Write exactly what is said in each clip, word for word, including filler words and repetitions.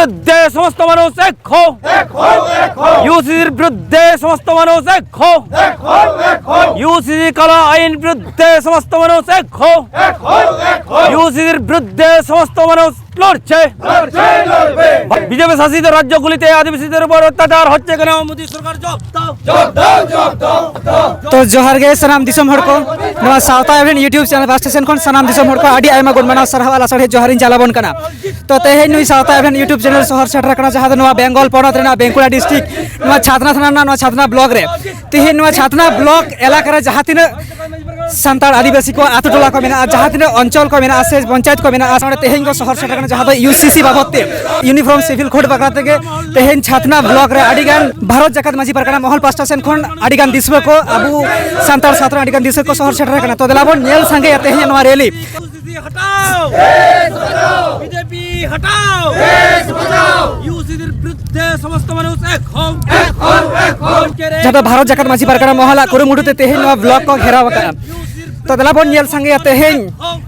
বিরুদ্ধে সমস্ত মানুষ এক হও। ইউসিসির বিরুদ্ধে সমস্ত মানুষ এক হও। ইউসিসি কালা আইন বিরুদ্ধে সমস্ত মানুষ এক হও। ইউসিসির বিরুদ্ধে সমস্ত মানুষ লড়ছে। বিজেপি শাসিত রাজ্যগুলিতে আদিবাসীদের উপর অত্যাচার হচ্ছে কেন? মোদী সরকার জবাব দাও। ᱛᱚ ᱡᱚᱦᱟᱨ ᱜᱮ ᱥᱟᱱᱟᱢ ᱫᱤᱥᱚᱢ ᱦᱚᱲ ᱠᱚ᱾ ᱱᱚᱣᱟ ᱥᱟᱶᱛᱟ ᱮᱵᱷᱮᱱ YouTube channel ᱯᱟᱥᱴᱟ ᱥᱮᱱ ᱠᱷᱚᱱ ᱥᱟᱱᱟᱢ ᱫᱤᱥᱚᱢ ᱦᱚᱲ ᱠᱚ ᱟᱹᱰᱤ ᱟᱭᱢᱟ ᱜᱩᱱ ᱢᱟᱱᱟᱣ ᱥᱟᱨᱦᱟᱣ ᱟᱨ ᱞᱟᱥᱟᱲᱦᱮᱫ ᱡᱚᱦᱟᱨᱤᱧ ᱪᱟᱞᱟᱵᱚᱱ ᱠᱟᱱᱟ᱾ ᱛᱚ ᱛᱮᱦᱮᱧ ᱱᱩᱭ ᱥᱟᱶᱛᱟ ᱮᱵᱷᱮᱱ YouTube channel ᱥᱚᱦᱚᱨ ᱥᱮᱴᱮᱨ ᱟᱠᱟᱱᱟ, ᱡᱟᱦᱟᱸ ᱫᱚ ᱱᱚᱣᱟ ᱵᱮᱝᱜᱚᱞ ᱯᱚᱱᱚᱛ ᱨᱮᱱᱟᱜ ᱵᱮᱸᱠᱩᱲᱟ ᱰᱤᱥᱴᱨᱤᱠᱴ, ᱱᱚᱣᱟ ᱪᱷᱟᱛᱱᱟ ᱛᱷᱟᱱᱟ ᱨᱮᱱᱟᱜ ᱱᱚᱣᱟ ᱪᱷᱟᱛᱱᱟ ᱵᱞᱚᱠ ᱨᱮ᱾ ᱛᱮᱦᱮᱧ ᱱᱚᱣᱟ ᱪᱷᱟᱛᱱᱟ ᱵᱞᱚᱠ ᱮᱞᱟᱠᱟ ᱨᱮ ᱡᱟᱦᱟᱸ ᱛᱤᱱᱟᱹᱜ ᱥᱟᱱᱛᱟᱲ ᱟᱹᱫᱤᱵᱟᱹᱥᱤ ᱠᱚ ᱟᱛᱳ ᱴᱚᱞᱟ ᱠᱚ ᱢᱮᱱᱟᱜᱼᱟ, ᱡᱟᱦᱟᱸ ᱛᱤᱱᱟᱹᱜ ᱚᱧᱪᱚᱞ ᱠᱚ ᱢᱮᱱᱟᱜᱼᱟ ᱥᱮ ᱯᱚᱧᱪᱟᱭᱮᱛ ᱠᱚ ᱢᱮᱱᱟᱜᱼᱟ, ᱱᱚᱰᱮ ᱛᱮᱦᱮᱧ ᱠᱚ ᱥᱚᱦᱚᱨ ᱥᱮᱴᱮᱨ ᱟᱠᱟᱱᱟ, ᱡᱟᱦᱟᱸ ᱫᱚ ᱤᱭᱩᱥᱤᱥᱤ ᱵᱟᱵᱚᱫ ᱛᱮ, ᱤᱭᱩᱱᱤᱯᱷᱚᱨᱢ ᱥᱤᱵᱷᱤᱞ ᱠᱳᱰ ᱵᱟᱠᱷᱨᱟ ᱛᱮᱜᱮ᱾ ᱛᱮᱦᱮᱧ ᱪᱷᱟᱛᱱᱟ ᱵᱞᱚᱠ ᱨᱮ ᱟᱹᱰᱤ ᱜᱟᱱ ᱵᱷᱟᱨᱚᱛ ᱡᱟᱠᱟᱛ ᱢᱟᱹᱡᱷᱤ ᱯᱟᱨᱜᱟᱱᱟ ᱢᱚᱦᱚᱞ ᱯᱟᱥᱴᱟ ᱥᱮᱱ ᱠᱷᱚᱱ ᱟᱹᱰᱤ ᱜᱟᱱ ᱫᱤᱥᱩᱣᱟᱹ ᱠᱚ, ᱟᱵᱚ ᱥᱟᱱᱛᱟᱲ ᱥᱟᱶᱛᱟ ᱨᱮᱱ ᱟᱹᱰᱤ ᱜᱟᱱ ᱫᱤᱥᱩᱣᱟᱹ ᱠᱚ ᱥᱚᱦᱚᱨ ᱥᱮᱴᱮᱨ ᱟᱠᱟᱱᱟ᱾ ᱛᱚ ᱫᱮᱞᱟ ᱵᱚᱱ ᱧᱮᱞ ᱥᱟᱸᱜᱮᱭᱟ ᱛᱮᱦᱮᱧᱟᱜ ᱱᱚᱣᱟ ᱨᱮᱞᱤ᱾ বিজেপি হটাও। বিজেপি হটাও। ইউসিসির বিরুদ্ধে সমস্ত মানুষ এক হও। এক হও, এক হও। ᱡᱟᱦᱟᱸ ᱫᱚ ᱵᱷᱟᱨᱚᱛ ᱡᱟᱠᱟᱛ ᱢᱟᱹᱡᱷᱤ ᱯᱟᱨᱜᱟᱱᱟ ᱢᱚᱦᱚᱞᱟᱜ ᱠᱩᱨᱩᱢᱩᱴᱩ ᱛᱮ ᱛᱮᱦᱮᱧ ᱱᱚᱣᱟ ᱵᱞᱚᱠ ᱠᱚ ᱜᱷᱮᱨᱟᱣ ᱟᱠᱟᱫᱼᱟ᱾ ᱛᱚ ᱫᱮᱞᱟ ᱵᱚᱱ ᱧᱮᱞ ᱥᱟᱸᱜᱮᱭᱟ ᱛᱮᱦᱮᱧ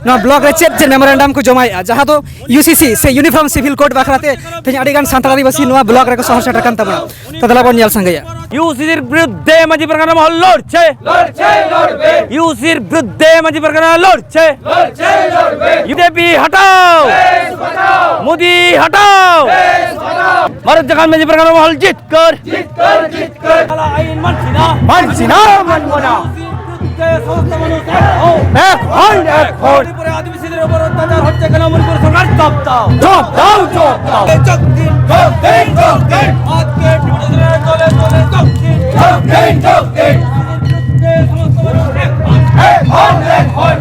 ᱱᱚᱣᱟ ᱵᱞᱚᱠ ᱨᱮ ᱪᱮᱫ ᱪᱮᱫ ᱢᱮᱢᱳᱨᱮᱱᱰᱟᱢ ᱠᱚ ᱡᱚᱢᱟᱭᱮᱫᱼᱟ, ᱡᱟᱦᱟᱸ ᱫᱚ ᱤᱭᱩᱥᱤᱥᱤ ᱥᱮ ᱤᱭᱩᱱᱤᱯᱷᱚᱨᱢ ᱥᱤᱵᱷᱤᱞ ᱠᱳᱰ ᱵᱟᱠᱷᱨᱟ ᱛᱮ ᱛᱮᱦᱮᱧ ᱟᱹᱰᱤ ᱜᱟᱱ ᱥᱟᱱᱛᱟᱲ ᱟᱹᱫᱤᱵᱟᱹᱥᱤ ᱱᱚᱣᱟ ᱵᱞᱚᱠ ᱨᱮᱠᱚ ᱥᱚᱦᱚᱨ ᱥᱮᱴᱮᱨ ᱟᱠᱟᱱ ᱛᱟᱵᱚᱱᱟ᱾ ᱛᱚ ᱫᱮᱞᱟ ᱵᱚᱱ ᱧᱮᱞ ᱥᱟᱸᱜᱮᱭᱟ᱾ ইউসিসির বিরুদ্ধে মাঝি পারগানা মহল লড়ছে। লড়ছে, লড়বে। ইউসির বিরুদ্ধে মাঝি পারগানা লড়ছে। লড়ছে, লড়বে। বিজেপি হটাও। মোদি হটাও। ভারত জাকাত মাঝি পারগানা মহল জিতকর। জিতকর, জিতকর। কালা আইন মানছি না। মানছি না, মানবো না। ইউসির বিরুদ্ধে সমস্ত মানুষ এক হও। এক হও, এক হও। মণিপুরে আদিবাসীদের উপর অত্যাচার হচ্ছে কেন? মণিপুর সরকার জবাব দাও। জবাব দাও, জবাব দাও। যোগ দিন, যোগ দিন, যোগ দিন। আজকে টিভি চ্যানেলে চলে চলে যোগ দিন। যোগ দিন, যোগ দিন। বিজেপির বিরুদ্ধে সমস্ত মানুষ এক হও। এক হও, এক হও।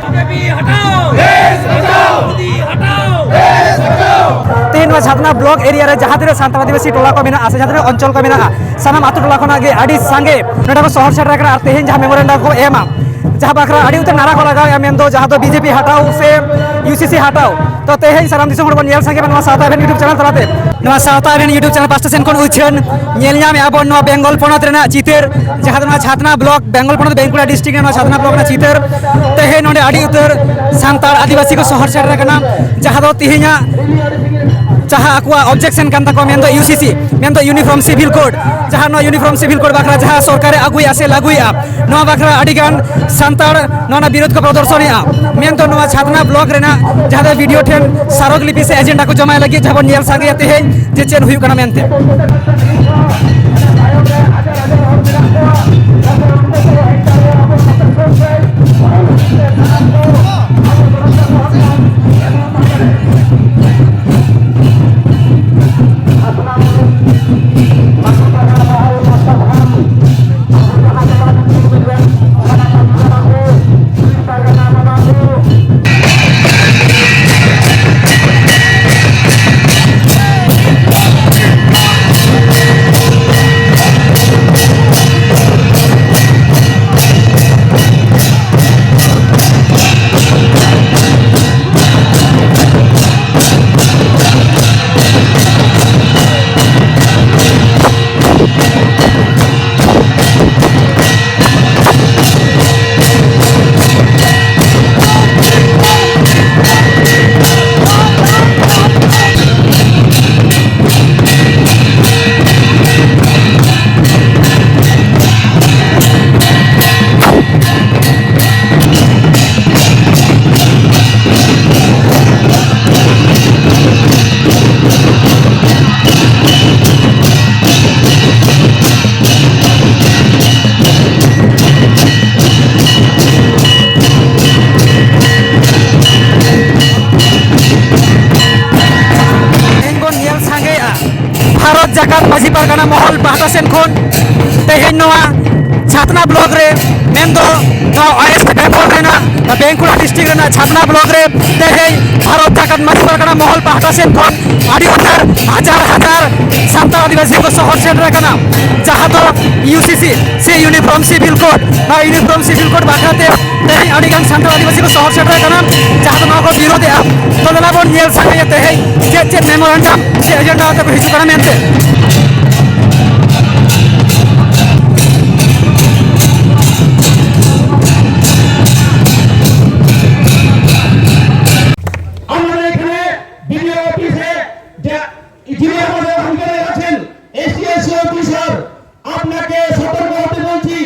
বিজেপি হটাও। দেশ বাঁচাও। মোদি হটাও। দেশ বাঁচাও। ᱛᱮᱦᱮᱧ ᱱᱚᱣᱟ ᱪᱷᱟᱛᱱᱟ ᱵᱞᱚᱠ ᱮᱨᱤᱭᱟ ᱨᱮ ᱡᱟᱦᱟᱸ ᱛᱤᱱᱟᱹᱜ ᱥᱟᱱᱛᱟᱲ ᱟᱹᱫᱤᱵᱟᱹᱥᱤ ᱴᱚᱞᱟ ᱠᱚ ᱢᱮᱱᱟᱜᱼᱟ ᱥᱮ ᱡᱟᱦᱟᱸ ᱛᱤᱱᱟᱹᱜ ᱚᱧᱪᱚᱞ ᱠᱚ ᱢᱮᱱᱟᱜᱼᱟ, ᱥᱟᱱᱟᱢ ᱟᱛᱳ ᱴᱚᱞᱟ ᱠᱷᱚᱱᱟᱜ ᱜᱮ ᱟᱹᱰᱤ ᱥᱟᱸᱜᱮ ᱱᱚᱰᱮ ᱠᱚ ᱥᱚᱦᱚᱨ ᱥᱮᱴᱮᱨ ᱟᱠᱟᱱᱟ ᱟᱨ ᱛᱮᱦᱮᱧ ᱡᱟᱦᱟᱸ ᱢᱮᱢᱳᱨᱮᱱᱰᱟᱢ ᱠᱚ ᱮᱢᱟ, ᱡᱟᱦᱟᱸ ᱵᱟᱠᱷᱨᱟ ᱟᱹᱰᱤ ᱩᱛᱟᱹᱨ ᱱᱟᱨᱟ ᱠᱚ ᱞᱟᱜᱟᱣᱮᱫᱼᱟ, ᱢᱮᱱᱫᱚ ᱡᱟᱦᱟᱸ ᱫᱚ ᱵᱤᱡᱮᱯᱤ ᱦᱟᱴᱟᱣ ᱥᱮ ᱤᱭᱩᱥᱤᱥᱤ ᱦᱟᱴᱟᱣ᱾ ᱛᱚ ᱛᱮᱦᱮᱧ ᱥᱟᱱᱟᱢ ᱫᱤᱥᱚᱢ ᱦᱚᱲ ᱵᱚᱱ ᱧᱮᱞ ᱥᱟᱸᱜᱮ ᱢᱟ ᱱᱚᱣᱟ ᱥᱟᱶᱛᱟ ᱮᱵᱷᱮᱱ YouTube ᱪᱮᱱᱮᱞ ᱛᱟᱞᱟᱛᱮ᱾ ᱱᱚᱣᱟ ᱥᱟᱶᱛᱟ ᱮᱵᱷᱮᱱ YouTube ᱪᱮᱱᱮᱞ ᱯᱟᱥᱴᱟ ᱥᱮᱱ ᱠᱷᱚᱱ ᱩᱪᱷᱟᱹᱱ ᱧᱮᱞ ᱧᱟᱢᱮᱫᱼᱟ ᱵᱚᱱ ᱱᱚᱣᱟ ᱵᱮᱝᱜᱚᱞ ᱯᱚᱱᱚᱛ ᱨᱮᱱᱟᱜ ᱪᱤᱛᱟᱹᱨ, ᱡᱟᱦᱟᱸ ᱫᱚ ᱱᱚᱣᱟ ᱪᱷᱟᱛᱱᱟ ᱵᱞᱚᱠ, ᱵᱮᱝᱜᱚᱞ ᱯᱚᱱᱚᱛ ᱵᱮᱸᱠᱩᱲᱟ ᱰᱤᱥᱴᱨᱤᱠᱴ ᱨᱮᱱᱟᱜ ᱱᱚᱣᱟ ᱪᱷᱟᱛᱱᱟ ᱵᱞᱚᱠ ᱨᱮᱱᱟᱜ ᱪᱤᱛᱟᱹᱨ᱾ ᱛᱮᱦᱮᱧ ᱱᱚᱰᱮ ᱟᱹᱰᱤ ᱩᱛᱟᱹᱨ ᱥᱟᱱᱛᱟᱲ ᱟᱹᱫᱤᱵᱟᱹᱥᱤ ᱠᱚ ᱥᱚᱦᱚᱨ ᱥᱮᱴᱮᱨ ᱟᱠᱟᱱᱟ, ᱡᱟᱦᱟᱸ ᱫᱚ ᱛᱮᱦᱮᱧᱟᱜ ᱡᱟᱦᱟᱸ ᱟᱠᱚᱣᱟᱜ ᱚᱵᱡᱮᱠᱥᱚᱱ ᱠᱟᱱ ᱛᱟᱠᱚᱣᱟ, ᱢᱮᱱᱫᱚ ᱤᱭᱩ ᱥᱤ ᱥᱤ, ᱢᱮᱱᱫᱚ ᱤᱭᱩᱱᱤᱯᱷᱚᱨᱢ ᱥᱤᱵᱷᱤᱞ ᱠᱳᱰ, ᱡᱟᱦᱟᱸ ᱱᱚᱣᱟ ᱤᱭᱩᱱᱤᱯᱷᱚᱨᱢ ᱥᱤᱵᱷᱤᱞ ᱠᱳᱰ ᱵᱟᱠᱷᱨᱟ ᱡᱟᱦᱟᱸ ᱥᱚᱨᱠᱟᱨᱮ ᱟᱹᱜᱩᱭᱮᱫᱼᱟ ᱥᱮ ᱞᱟᱹᱜᱩᱭᱮᱫᱼᱟ, ᱱᱚᱣᱟ ᱵᱟᱠᱷᱨᱟ ᱟᱹᱰᱤ ᱜᱟᱱ ᱥᱟᱱᱛᱟᱲ ᱱᱚᱣᱟ ᱨᱮᱱᱟᱜ ᱵᱤᱨᱳᱫᱷ ᱠᱚ ᱯᱨᱚᱫᱚᱨᱥᱚᱱᱮᱫᱼᱟ᱾ ᱢᱮᱱᱫᱚ ᱱᱚᱣᱟ ᱪᱷᱟᱛᱱᱟ ᱵᱞᱚᱠ ᱨᱮᱱᱟᱜ ᱡᱟᱦᱟᱸ ᱫᱚ ᱵᱤ ᱰᱤ ᱳ ᱴᱷᱮᱱ ᱥᱟᱨᱚᱜᱽ ᱞᱤᱯᱤ ᱥᱮ ᱮᱡᱮᱱᱰᱟ ᱠᱚ ᱡᱚᱢᱟᱭ ᱞᱟᱹᱜᱤᱫ, ᱡᱟᱦᱟᱸ ᱵᱚᱱ ᱧᱮᱞ ᱥᱟᱸᱜᱮᱭᱟ ᱛᱮᱦᱮᱧ ᱡᱮ ᱪᱮᱫ ᱦᱩᱭᱩᱜ ᱠᱟᱱᱟ ᱢᱮᱱᱛᱮ᱾ ᱛᱮᱦᱮᱧ ᱵᱚᱱ ᱧᱮᱞ ᱥᱟᱸᱜᱮᱭᱮᱫᱼᱟ, ᱵᱷᱟᱨᱚᱛ ᱡᱟᱠᱟᱛ ᱢᱟᱹᱡᱷᱤ ᱯᱟᱨᱜᱟᱱᱟ ᱢᱚᱦᱚᱞ ᱯᱟᱦᱴᱟ ᱥᱮᱱ ᱠᱷᱚᱱ ᱛᱮᱦᱮᱧ ᱱᱚᱣᱟ ᱪᱷᱟᱛᱱᱟ ᱵᱞᱚᱠ ᱨᱮ, ᱢᱮᱱᱫᱚ ᱱᱚᱣᱟ ᱳᱭᱮᱥᱴ ᱵᱮᱝᱜᱚᱞ ᱨᱮᱱᱟᱜ ᱵᱟᱸᱠᱩᱲᱟ ᱰᱤᱥᱴᱨᱤᱠᱴ ᱨᱮᱱᱟᱜ ᱪᱷᱟᱛᱱᱟ ᱵᱞᱚᱠ ᱨᱮ ᱛᱮᱦᱮᱧ ᱵᱷᱟᱨᱚᱛ ᱡᱟᱠᱟᱛ ᱢᱟᱹᱡᱷᱤ ᱯᱟᱨᱜᱟᱱᱟ ᱢᱚᱦᱚᱞ ᱯᱟᱦᱴᱟ ᱥᱮᱱ ᱠᱷᱚᱱ ᱟᱹᱰᱤ ᱩᱛᱟᱹᱨ ᱦᱟᱡᱟᱨ ᱦᱟᱡᱟᱨ ᱥᱟᱱᱛᱟᱲ ᱟᱹᱫᱤᱵᱟᱹᱥᱤ ᱠᱚ ᱥᱚᱦᱚᱨ ᱥᱮᱴᱮᱨ ᱟᱠᱟᱱᱟ, ᱡᱟᱦᱟᱸ ᱫᱚ ᱤᱭᱩ ᱥᱤ ᱥᱤ ᱥᱮ ᱤᱭᱩᱱᱤᱯᱷᱚᱨᱢ ᱥᱤᱵᱷᱤᱞ ᱠᱳᱰ, ᱱᱚᱣᱟ ᱤᱭᱩᱱᱤᱯᱷᱚᱨᱢ ᱥᱤᱵᱷᱤᱞ ᱠᱳᱰ ᱵᱟᱠᱷᱨᱟ ᱛᱮ ᱛᱮᱦᱮᱧ ᱟᱹᱰᱤ ᱜᱟᱱ ᱥᱟᱱᱛᱟᱲ ᱟᱹᱫᱤᱵᱟᱹᱥᱤ ᱠᱚ ᱥᱚᱦᱚᱨ ᱥᱮᱴᱮᱨ ᱟᱠᱟᱱᱟ, ᱡᱟᱦᱟᱸ ᱫᱚ ᱱᱚᱣᱟ ᱠᱚ ᱵᱤᱨᱳᱫᱷᱮᱜᱼᱟ᱾ ᱛᱚ ᱫᱮᱞᱟ ᱵᱚᱱ ᱧᱮᱞ ᱥᱟᱸᱜᱮᱭᱟ ᱛᱮᱦᱮᱧ ᱪᱮᱫ ᱪᱮᱫ ᱢᱮᱢᱳᱨᱮᱱᱰᱟᱢ ᱥᱮ ᱮᱡᱮᱱᱰᱟ ᱟᱛᱮ ᱠᱚ ᱦᱤᱡᱩᱜ ᱠᱟᱱᱟ ᱢᱮᱱᱛᱮ᱾ আমরা এখানে বিডিও অফিসে যিনি আমাদের আঙ্কেলে আছেন, এসটিএসসি অফিসার, আপনাকে সতর্ক হতে বলছি।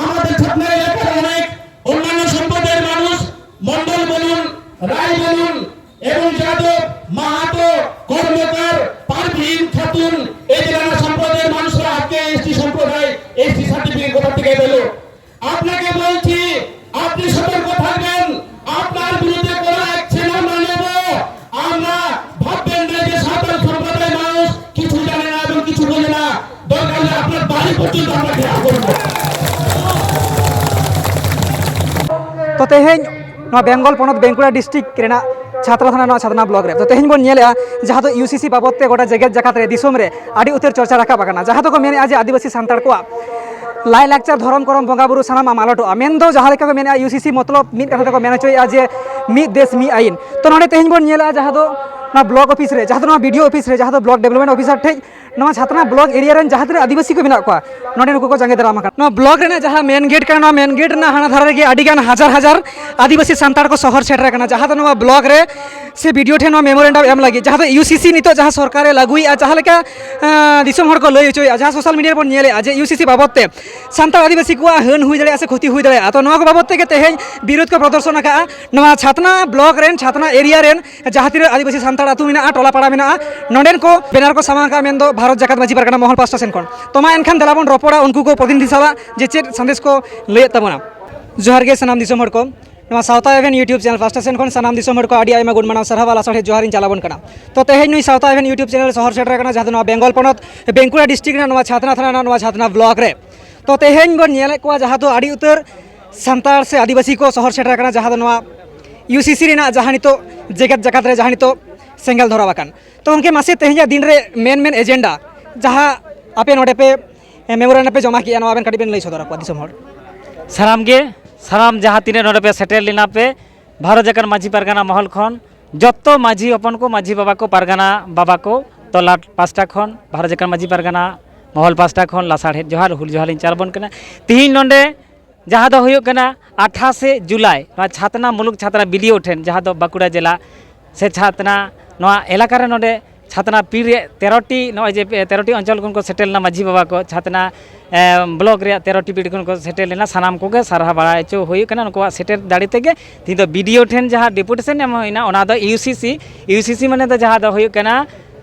আমাদের ছাতনা এলাকার অনেক অন্যান্য সম্প্রদায়ের মানুষ, মণ্ডল বলুন, রায় বলুন, এবং যাদব, মাহাতো, কর্মকার, পারভিন খাতুন, এই যে নানা সম্প্রদায়ের মানুষরা আজকে এসটি সম্প্রদায়, এসটি সার্টিফিকেট কোথা থেকে পেল? আপনাকে বলছি, আপনি সতর্ক থাকবেন। আপনার বিরুদ্ধে কোনো অ্যাকশন আমরা নেব। আমরা ভাববেন না যে সাঁওতাল সম্প্রদায়ের মানুষ কিছু জানে না এবং কিছু বোঝে না। দরকার হলে আপনার বাড়ি পর্যন্ত আমরা ঘেরাও করব। ᱛᱚ ᱛᱮᱦᱮᱧ ᱱᱚᱣᱟ ᱵᱮᱝᱜᱚᱞ ᱯᱚᱱᱚᱛ ᱵᱟᱸᱠᱩᱲᱟ ᱰᱤᱥᱴᱨᱤᱠᱴ ᱨᱮᱱᱟᱜ ᱪᱷᱟᱛᱨᱟ ᱛᱷᱟᱱᱟ ᱱᱚᱣᱟ ᱪᱷᱟᱛᱱᱟ ᱵᱞᱚᱠ ᱨᱮ, ᱛᱚ ᱛᱮᱦᱮᱧ ᱵᱚᱱ ᱧᱮᱞᱮᱫᱼᱟ ᱡᱟᱦᱟᱸ ᱫᱚ ᱤᱭᱩᱥᱤᱥᱤ ᱵᱟᱵᱚᱫ ᱛᱮ ᱜᱚᱴᱟ ᱡᱮᱜᱮᱛ ᱡᱟᱠᱟᱛ ᱨᱮ, ᱫᱤᱥᱚᱢ ᱨᱮ ᱟᱹᱰᱤ ᱩᱛᱟᱹᱨ ᱪᱚᱨᱪᱟ ᱨᱟᱠᱟᱵ ᱟᱠᱟᱱᱟ, ᱡᱟᱦᱟᱸ ᱫᱚᱠᱚ ᱢᱮᱱᱮᱫᱼᱟ ᱡᱮ ᱟᱹᱫᱤᱵᱟᱹᱥᱤ ᱥᱟᱱᱛᱟᱲ ᱠᱚᱣᱟᱜ ᱞᱟᱭᱼᱞᱟᱠᱪᱟᱨ, ᱫᱷᱚᱨᱚᱢ ᱠᱚᱨᱚᱢ, ᱵᱚᱸᱜᱟ ᱵᱩᱨᱩ ᱥᱟᱱᱟᱢᱟᱜ ᱢᱟᱞᱚᱴᱚᱜᱼᱟ᱾ ᱢᱮᱱᱫᱚ ᱡᱟᱦᱟᱸ ᱞᱮᱠᱟ ᱠᱚ ᱢᱮᱱᱮᱫᱼᱟ, ᱤᱭᱩᱥᱤᱥᱤ ᱢᱚᱛᱞᱚᱵ ᱢᱤᱫ ᱠᱟᱛᱷᱟ ᱛᱮᱠᱚ ᱢᱮᱱ ᱦᱚᱪᱚᱭᱮᱫᱼᱟ ᱡᱮ ᱢᱤᱫ ᱫᱮᱥ ᱢᱤᱫ ᱟᱭᱤᱱ᱾ ᱛᱚ ᱱᱚᱰᱮ ᱛᱮᱦᱮᱧ ᱵᱚᱱ ᱧᱮᱞᱮᱫᱼᱟ ᱡᱟᱦᱟᱸ ᱫᱚ ᱱᱚᱣᱟ ᱵᱞᱚᱠ ᱚᱯᱷᱤᱥ ᱨᱮ, ᱡᱟᱦᱟᱸ ᱫᱚ ᱱᱚᱣᱟ ᱵᱤᱰᱤᱳ ᱚᱯᱷᱤᱥ ᱨᱮ, ᱡᱟᱦᱟᱸ ᱫᱚ ᱵᱞᱚᱠ ᱰᱮᱵᱷᱞᱚᱯᱢᱮᱱᱴ ᱚᱯᱷᱤᱥᱟᱨ ᱴᱷᱮᱡ ᱱᱚᱣᱟ ᱪᱷᱟᱛᱱᱟ ᱵᱞᱚᱠ ᱮᱨᱤᱭᱟ ᱨᱮᱱ ᱡᱟᱦᱟᱸ ᱛᱤᱱᱟᱹᱜ ᱟᱹᱫᱤᱵᱟᱹᱥᱤ ᱠᱚ ᱢᱮᱱᱟᱜ ᱠᱚᱣᱟ, ᱱᱚᱰᱮ ᱱᱩᱠᱩ ᱠᱚ ᱡᱟᱸᱜᱮ ᱫᱟᱨᱟᱢ ᱟᱠᱟᱱᱟ᱾ ᱱᱚᱣᱟ ᱵᱞᱚᱠ ᱨᱮᱱᱟᱜ ᱡᱟᱦᱟᱸ ᱢᱮᱱ ᱜᱮᱴ ᱠᱟᱱᱟ, ᱱᱚᱣᱟ ᱢᱮᱱ ᱜᱮᱴ ᱨᱮᱱᱟᱜ ᱦᱟᱱᱟ ᱫᱷᱟᱨᱮ ᱨᱮᱜᱮ ᱟᱹᱰᱤ ᱜᱟᱱ ᱦᱟᱡᱟᱨ ᱦᱟᱡᱟᱨ ᱟᱹᱫᱤᱵᱟᱹᱥᱤ ᱥᱟᱱᱛᱟᱲ ᱠᱚ ᱥᱚᱦᱚᱨ ᱥᱮᱴᱮᱨ ᱟᱠᱟᱱᱟ, ᱡᱟᱦᱟᱸ ᱫᱚ ᱱᱚᱣᱟ ᱵᱞᱚᱠ ᱨᱮ ᱥᱮ ᱵᱤᱰᱤᱳ ᱴᱷᱮᱱ ᱱᱚᱣᱟ ᱢᱮᱢᱳᱨᱮᱱᱰᱟᱢ ᱮᱢ ᱞᱟᱹᱜᱤᱫ, ᱡᱟᱦᱟᱸ ᱫᱚ ᱤᱭᱩᱥᱤᱥᱤ ᱱᱤᱛᱚᱜ ᱡᱟᱦᱟᱸ ᱥᱚᱨᱠᱟᱨᱮ ᱞᱟᱹᱜᱩᱭᱮᱫᱼᱟ, ᱡᱟᱦᱟᱸ ᱞᱮᱠᱟ ᱟᱸ, ᱫᱤᱥᱚᱢ ᱦᱚᱲ ᱠᱚ ᱞᱟᱹᱭ ᱦᱚᱪᱚᱭᱮᱫᱼᱟ, ᱡᱟᱦᱟᱸ ᱥᱳᱥᱟᱞ ᱢᱤᱰᱤᱭᱟ ᱨᱮᱵᱚᱱ ᱧᱮᱞᱮᱫᱼᱟ ᱡᱮ ᱤᱭᱩᱥᱤᱥᱤ ᱵᱟᱵᱚᱫ ᱛᱮ ᱥᱟᱱᱛᱟᱲ ᱟᱹᱫᱤᱵᱟᱹᱥᱤ ᱠᱚᱣᱟᱜ ᱦᱟᱹᱱ ᱦᱩᱭ ᱫᱟᱲᱮᱭᱟᱜᱼᱟ ᱥᱮ ᱠᱷᱚᱛᱤ ᱦᱩᱭ ᱫᱟᱲᱮᱭᱟᱜᱼᱟ᱾ ᱛᱚ ᱱᱚᱣᱟ ᱠᱚ ᱵᱟᱵᱚᱫ ᱛᱮᱜᱮ ᱛᱮᱦᱮᱧ ᱵᱤᱨᱳᱫᱷ ᱠᱚ ᱯᱨᱚᱫᱚᱨᱥᱚᱱ ᱟᱠᱟᱫᱼᱟ ᱱᱚᱣᱟ ᱪᱷᱟᱛᱱᱟ ᱵᱞᱚᱠ ᱨᱮᱱ, ᱪᱷᱟᱛᱱᱟ ᱮᱨᱤᱭᱟ ᱨᱮᱱ ᱡᱟᱦᱟᱸ ᱛᱤᱱᱟᱹᱜ ᱟᱹᱫᱤᱵᱟᱹᱥᱤ ᱥᱟᱱᱛᱟᱲ ᱟᱹᱛᱩ ᱢᱮᱱᱟᱜᱼᱟ, ᱴᱚᱞᱟ ᱯᱟᱲᱟ ᱢᱮᱱᱟᱜᱼᱟ, ᱱᱚᱰᱮᱱ ᱠᱚ ᱵᱮᱱᱟᱨ ᱠᱚ ᱥᱟᱢᱟᱝ ᱟᱠᱟᱫᱼᱟ, ᱢᱮᱱᱫᱚ ᱵᱷᱟᱨᱚᱛ ᱡᱟᱠᱟᱛ ᱢᱟᱹᱡᱷᱤ ᱯᱟᱨᱜᱟᱱᱟ ᱢᱚᱦᱚᱞ ᱯᱟᱥᱴᱟ ᱥᱮᱱ ᱠᱷᱚᱱ᱾ ᱛᱚ ᱢᱟ ᱮᱱᱠᱷᱟᱱ ᱫᱮᱞᱟ ᱵᱚᱱ ᱨᱚᱯᱚᱲᱟ ᱩᱱᱠᱩ ᱠᱚ ᱯᱨᱚᱛᱤᱱᱤᱫᱷᱤ ᱥᱟᱞᱟᱜ ᱡᱮ ᱪᱮᱫ ᱥᱟᱸᱫᱮᱥ ᱠᱚ ᱞᱟᱹᱭᱮᱫ ᱛᱟᱵᱚᱱᱟ᱾ ᱡᱚᱦᱟᱨ ᱜᱮ ᱥᱟᱱᱟᱢ ᱫᱤᱥᱚᱢ ᱦᱚᱲ ᱠᱚ᱾ ᱱᱚᱣᱟ ᱥᱟᱶᱛᱟ ᱮᱵᱷᱮᱱ YouTube ᱪᱮᱱᱮᱞ ᱯᱟᱥᱴᱟ ᱥᱮᱱ ᱠᱷᱚᱱ ᱥᱟᱱᱟᱢ ᱫᱤᱥᱚᱢ ᱦᱚᱲ ᱠᱚ ᱟᱹᱰᱤ ᱟᱭᱢᱟ ᱜᱩᱱ ᱢᱟᱱᱟᱣ ᱥᱟᱨᱦᱟᱣ ᱟᱨ ᱞᱟᱥᱟᱲᱦᱮᱫ ᱡᱚᱦᱟᱨ ᱤᱧ ᱪᱟᱞ ᱟᱵᱚᱱ ᱠᱟᱱᱟ᱾ ᱛᱚ ᱛᱮᱦᱮᱧ ᱱᱩᱭ ᱥᱟᱶᱛᱟ ᱮᱵᱷᱮᱱ YouTube ᱪᱮᱱᱮᱞ ᱥᱚᱦᱚᱨ ᱥᱮᱴᱮᱨ ᱟᱠᱟᱱᱟ, ᱡᱟᱦᱟᱸ ᱫᱚ ᱱᱚᱣᱟ ᱵᱮᱝᱜᱚᱞ ᱯᱚᱱᱚᱛ ᱵᱟᱸᱠᱩᱲᱟ ᱰᱤᱥᱴᱨᱤᱠᱴ ᱨᱮᱱᱟᱜ ᱱᱚᱣᱟ ᱪᱷᱟᱛᱱᱟ ᱛᱷᱟᱱᱟ ᱨᱮᱱᱟᱜ ᱱᱚᱣᱟ ᱪᱷᱟᱛᱱᱟ ᱵᱞᱚᱠ ᱨᱮ᱾ ᱛᱚ ᱛᱮᱦᱮᱧ ᱵᱚᱱ ᱧᱮᱞᱮᱫ ᱠᱚᱣᱟ ᱡᱟᱦᱟᱸ ᱫᱚ ᱟᱹᱰᱤ ᱩᱛᱟᱹᱨ ᱥᱟᱱᱛᱟᱲ ᱥᱮ ᱟᱹᱫᱤᱵᱟᱹᱥᱤ ᱠᱚ ᱥᱚᱦᱚᱨ ᱥᱮᱴᱮᱨ ᱟᱠᱟᱱᱟ, ᱡᱟᱦᱟᱸ ᱫᱚ ᱱᱚᱣᱟ ᱤᱭᱩᱥᱤᱥᱤ ᱨᱮᱱᱟᱜ ᱡᱟᱦᱟᱸ ᱱᱤᱛᱚᱜ ᱡᱮᱜᱮᱛ ᱡᱟᱠᱟᱛ ᱨᱮ ᱡᱟᱦᱟᱸ ᱱᱤᱛᱚᱜ ᱥᱮᱸᱜᱮᱞ ᱫᱷᱚᱨᱟᱣ ᱟᱠᱟᱱ᱾ ᱛᱚ ᱜᱚᱢᱠᱮ, ᱢᱟᱥᱮ ᱛᱮᱦᱮᱧᱟᱜ ᱫᱤᱱ ᱨᱮ ᱢᱮᱱ ᱢᱮᱱ ᱮᱡᱮᱱᱰᱟ ᱡᱟᱦᱟᱸ ᱟᱯᱮ ᱱᱚᱰᱮ ᱯᱮ ᱢᱮᱢᱳᱨᱮᱱᱰᱟᱢ ᱯᱮ ᱡᱚᱢᱟ ᱠᱮᱜᱼᱟ, ᱱᱚᱣᱟ ᱟᱵᱮᱱ ᱠᱟᱹᱴᱤᱡ ᱵᱮᱱ ᱞᱟᱹᱭ ᱥᱚᱫᱚᱨ ᱟᱠᱚᱣᱟ ᱫᱤᱥᱚᱢ ᱦᱚᱲ᱾ ᱥᱟᱱᱟᱢ ᱜᱮ, ᱥᱟᱱᱟᱢ ᱡᱟᱦᱟᱸ ᱛᱤᱱᱟᱹᱜ ᱱᱚᱰᱮ ᱯᱮ ᱥᱮᱴᱮᱨ ᱞᱮᱱᱟ ᱯᱮ, ᱵᱷᱟᱨᱚᱛ ᱡᱟᱠᱟᱛ ᱢᱟᱹᱡᱷᱤ ᱯᱟᱨᱜᱟᱱᱟ ᱢᱚᱦᱚᱞ ᱠᱷᱚᱱ ᱡᱚᱛᱚ ᱢᱟᱹᱡᱷᱤ ᱦᱚᱯᱚᱱ ᱠᱚ, ᱢᱟᱹᱡᱷᱤ ᱵᱟᱵᱟ ᱠᱚ, ᱯᱟᱨᱜᱟᱱᱟ ᱵᱟᱵᱟ ᱠᱚ, ᱛᱚᱞᱟᱴ ᱯᱟᱥᱴᱟ ᱠᱷᱚᱱ, ᱵᱷᱟᱨᱚᱛ ᱡᱟᱠᱟᱛ ᱢᱟᱹᱡᱷᱤ ᱯᱟᱨᱜᱟᱱᱟ ᱢᱚᱦᱚᱞ ᱯᱟᱥᱴᱟ ᱠᱷᱚᱱ ᱞᱟᱥᱟᱲᱦᱮᱫ ᱡᱚᱦᱟᱨ, ᱦᱩᱞ ᱡᱚᱦᱟᱨ ᱞᱤᱧ ᱪᱟᱞ ᱟᱵᱚᱱ ᱠᱟᱱᱟ᱾ ᱛᱤᱦᱤᱧ ᱱᱚᱰᱮ ᱡᱟᱦᱟᱸ ᱫᱚ ᱦᱩᱭᱩᱜ ᱠᱟᱱᱟ ᱟᱴᱷᱟᱥᱮ ᱡᱩᱞᱟᱭ, ᱱᱚᱣᱟ ᱪᱷᱟᱛᱱᱟ ᱢᱩᱞᱩᱠ ᱪᱷᱟᱛᱱᱟ ᱵᱤᱰᱤᱳ ᱴᱷᱮᱱ, ᱡᱟᱦᱟᱸ ᱫᱚ ᱵᱟᱸᱠᱩᱲᱟ ᱡᱮᱞᱟ ᱥᱮ ᱪᱷᱟᱛᱱᱟ ᱱᱚᱣᱟ ᱮᱞᱟᱠᱟ ᱨᱮ ᱱᱚᱰᱮ ᱪᱷᱟᱛᱱᱟ ᱯᱤᱲ ᱨᱮ ᱛᱮᱨᱚᱴᱤ, ᱱᱚᱜᱼᱚᱭ ᱡᱮ ᱛᱮᱨᱚᱴᱤ ᱚᱧᱪᱚᱞ ᱠᱷᱚᱱ ᱠᱚ ᱥᱮᱴᱮᱨ ᱞᱮᱱᱟ ᱢᱟᱹᱡᱷᱤ ᱵᱟᱵᱟ ᱠᱚ, ᱪᱷᱟᱛᱱᱟ ᱮ, ᱵᱞᱚᱠ ᱨᱮᱭᱟᱜ ᱛᱮᱨᱚᱴᱤ ᱯᱤᱲ ᱠᱷᱚᱱ ᱠᱚ ᱥᱮᱴᱮᱨ ᱞᱮᱱᱟ, ᱥᱟᱱᱟᱢ ᱠᱚᱜᱮ ᱥᱟᱨᱦᱟᱣ ᱵᱟᱲᱟ ᱦᱚᱪᱚ ᱦᱩᱭᱩᱜ ᱠᱟᱱᱟ ᱱᱩᱠᱩᱣᱟᱜ ᱥᱮᱴᱮᱨ ᱫᱟᱲᱮ ᱛᱮᱜᱮ᱾ ᱛᱮᱦᱮᱧ ᱫᱚ ᱵᱤ ᱰᱤ ᱳ ᱴᱷᱮᱱ ᱡᱟᱦᱟᱸ ᱰᱮᱯᱩᱴᱮᱥᱚᱱ ᱮᱢ ᱦᱩᱭᱱᱟ, ᱚᱱᱟ ᱫᱚ ᱤᱭᱩ ᱥᱤ ᱥᱤ, ᱤᱭᱩ ᱥᱤ ᱥᱤ ᱢᱟᱱᱮ ᱫᱚ ᱡᱟᱦᱟᱸ ᱫᱚ ᱦᱩᱭᱩᱜ ᱠᱟᱱᱟ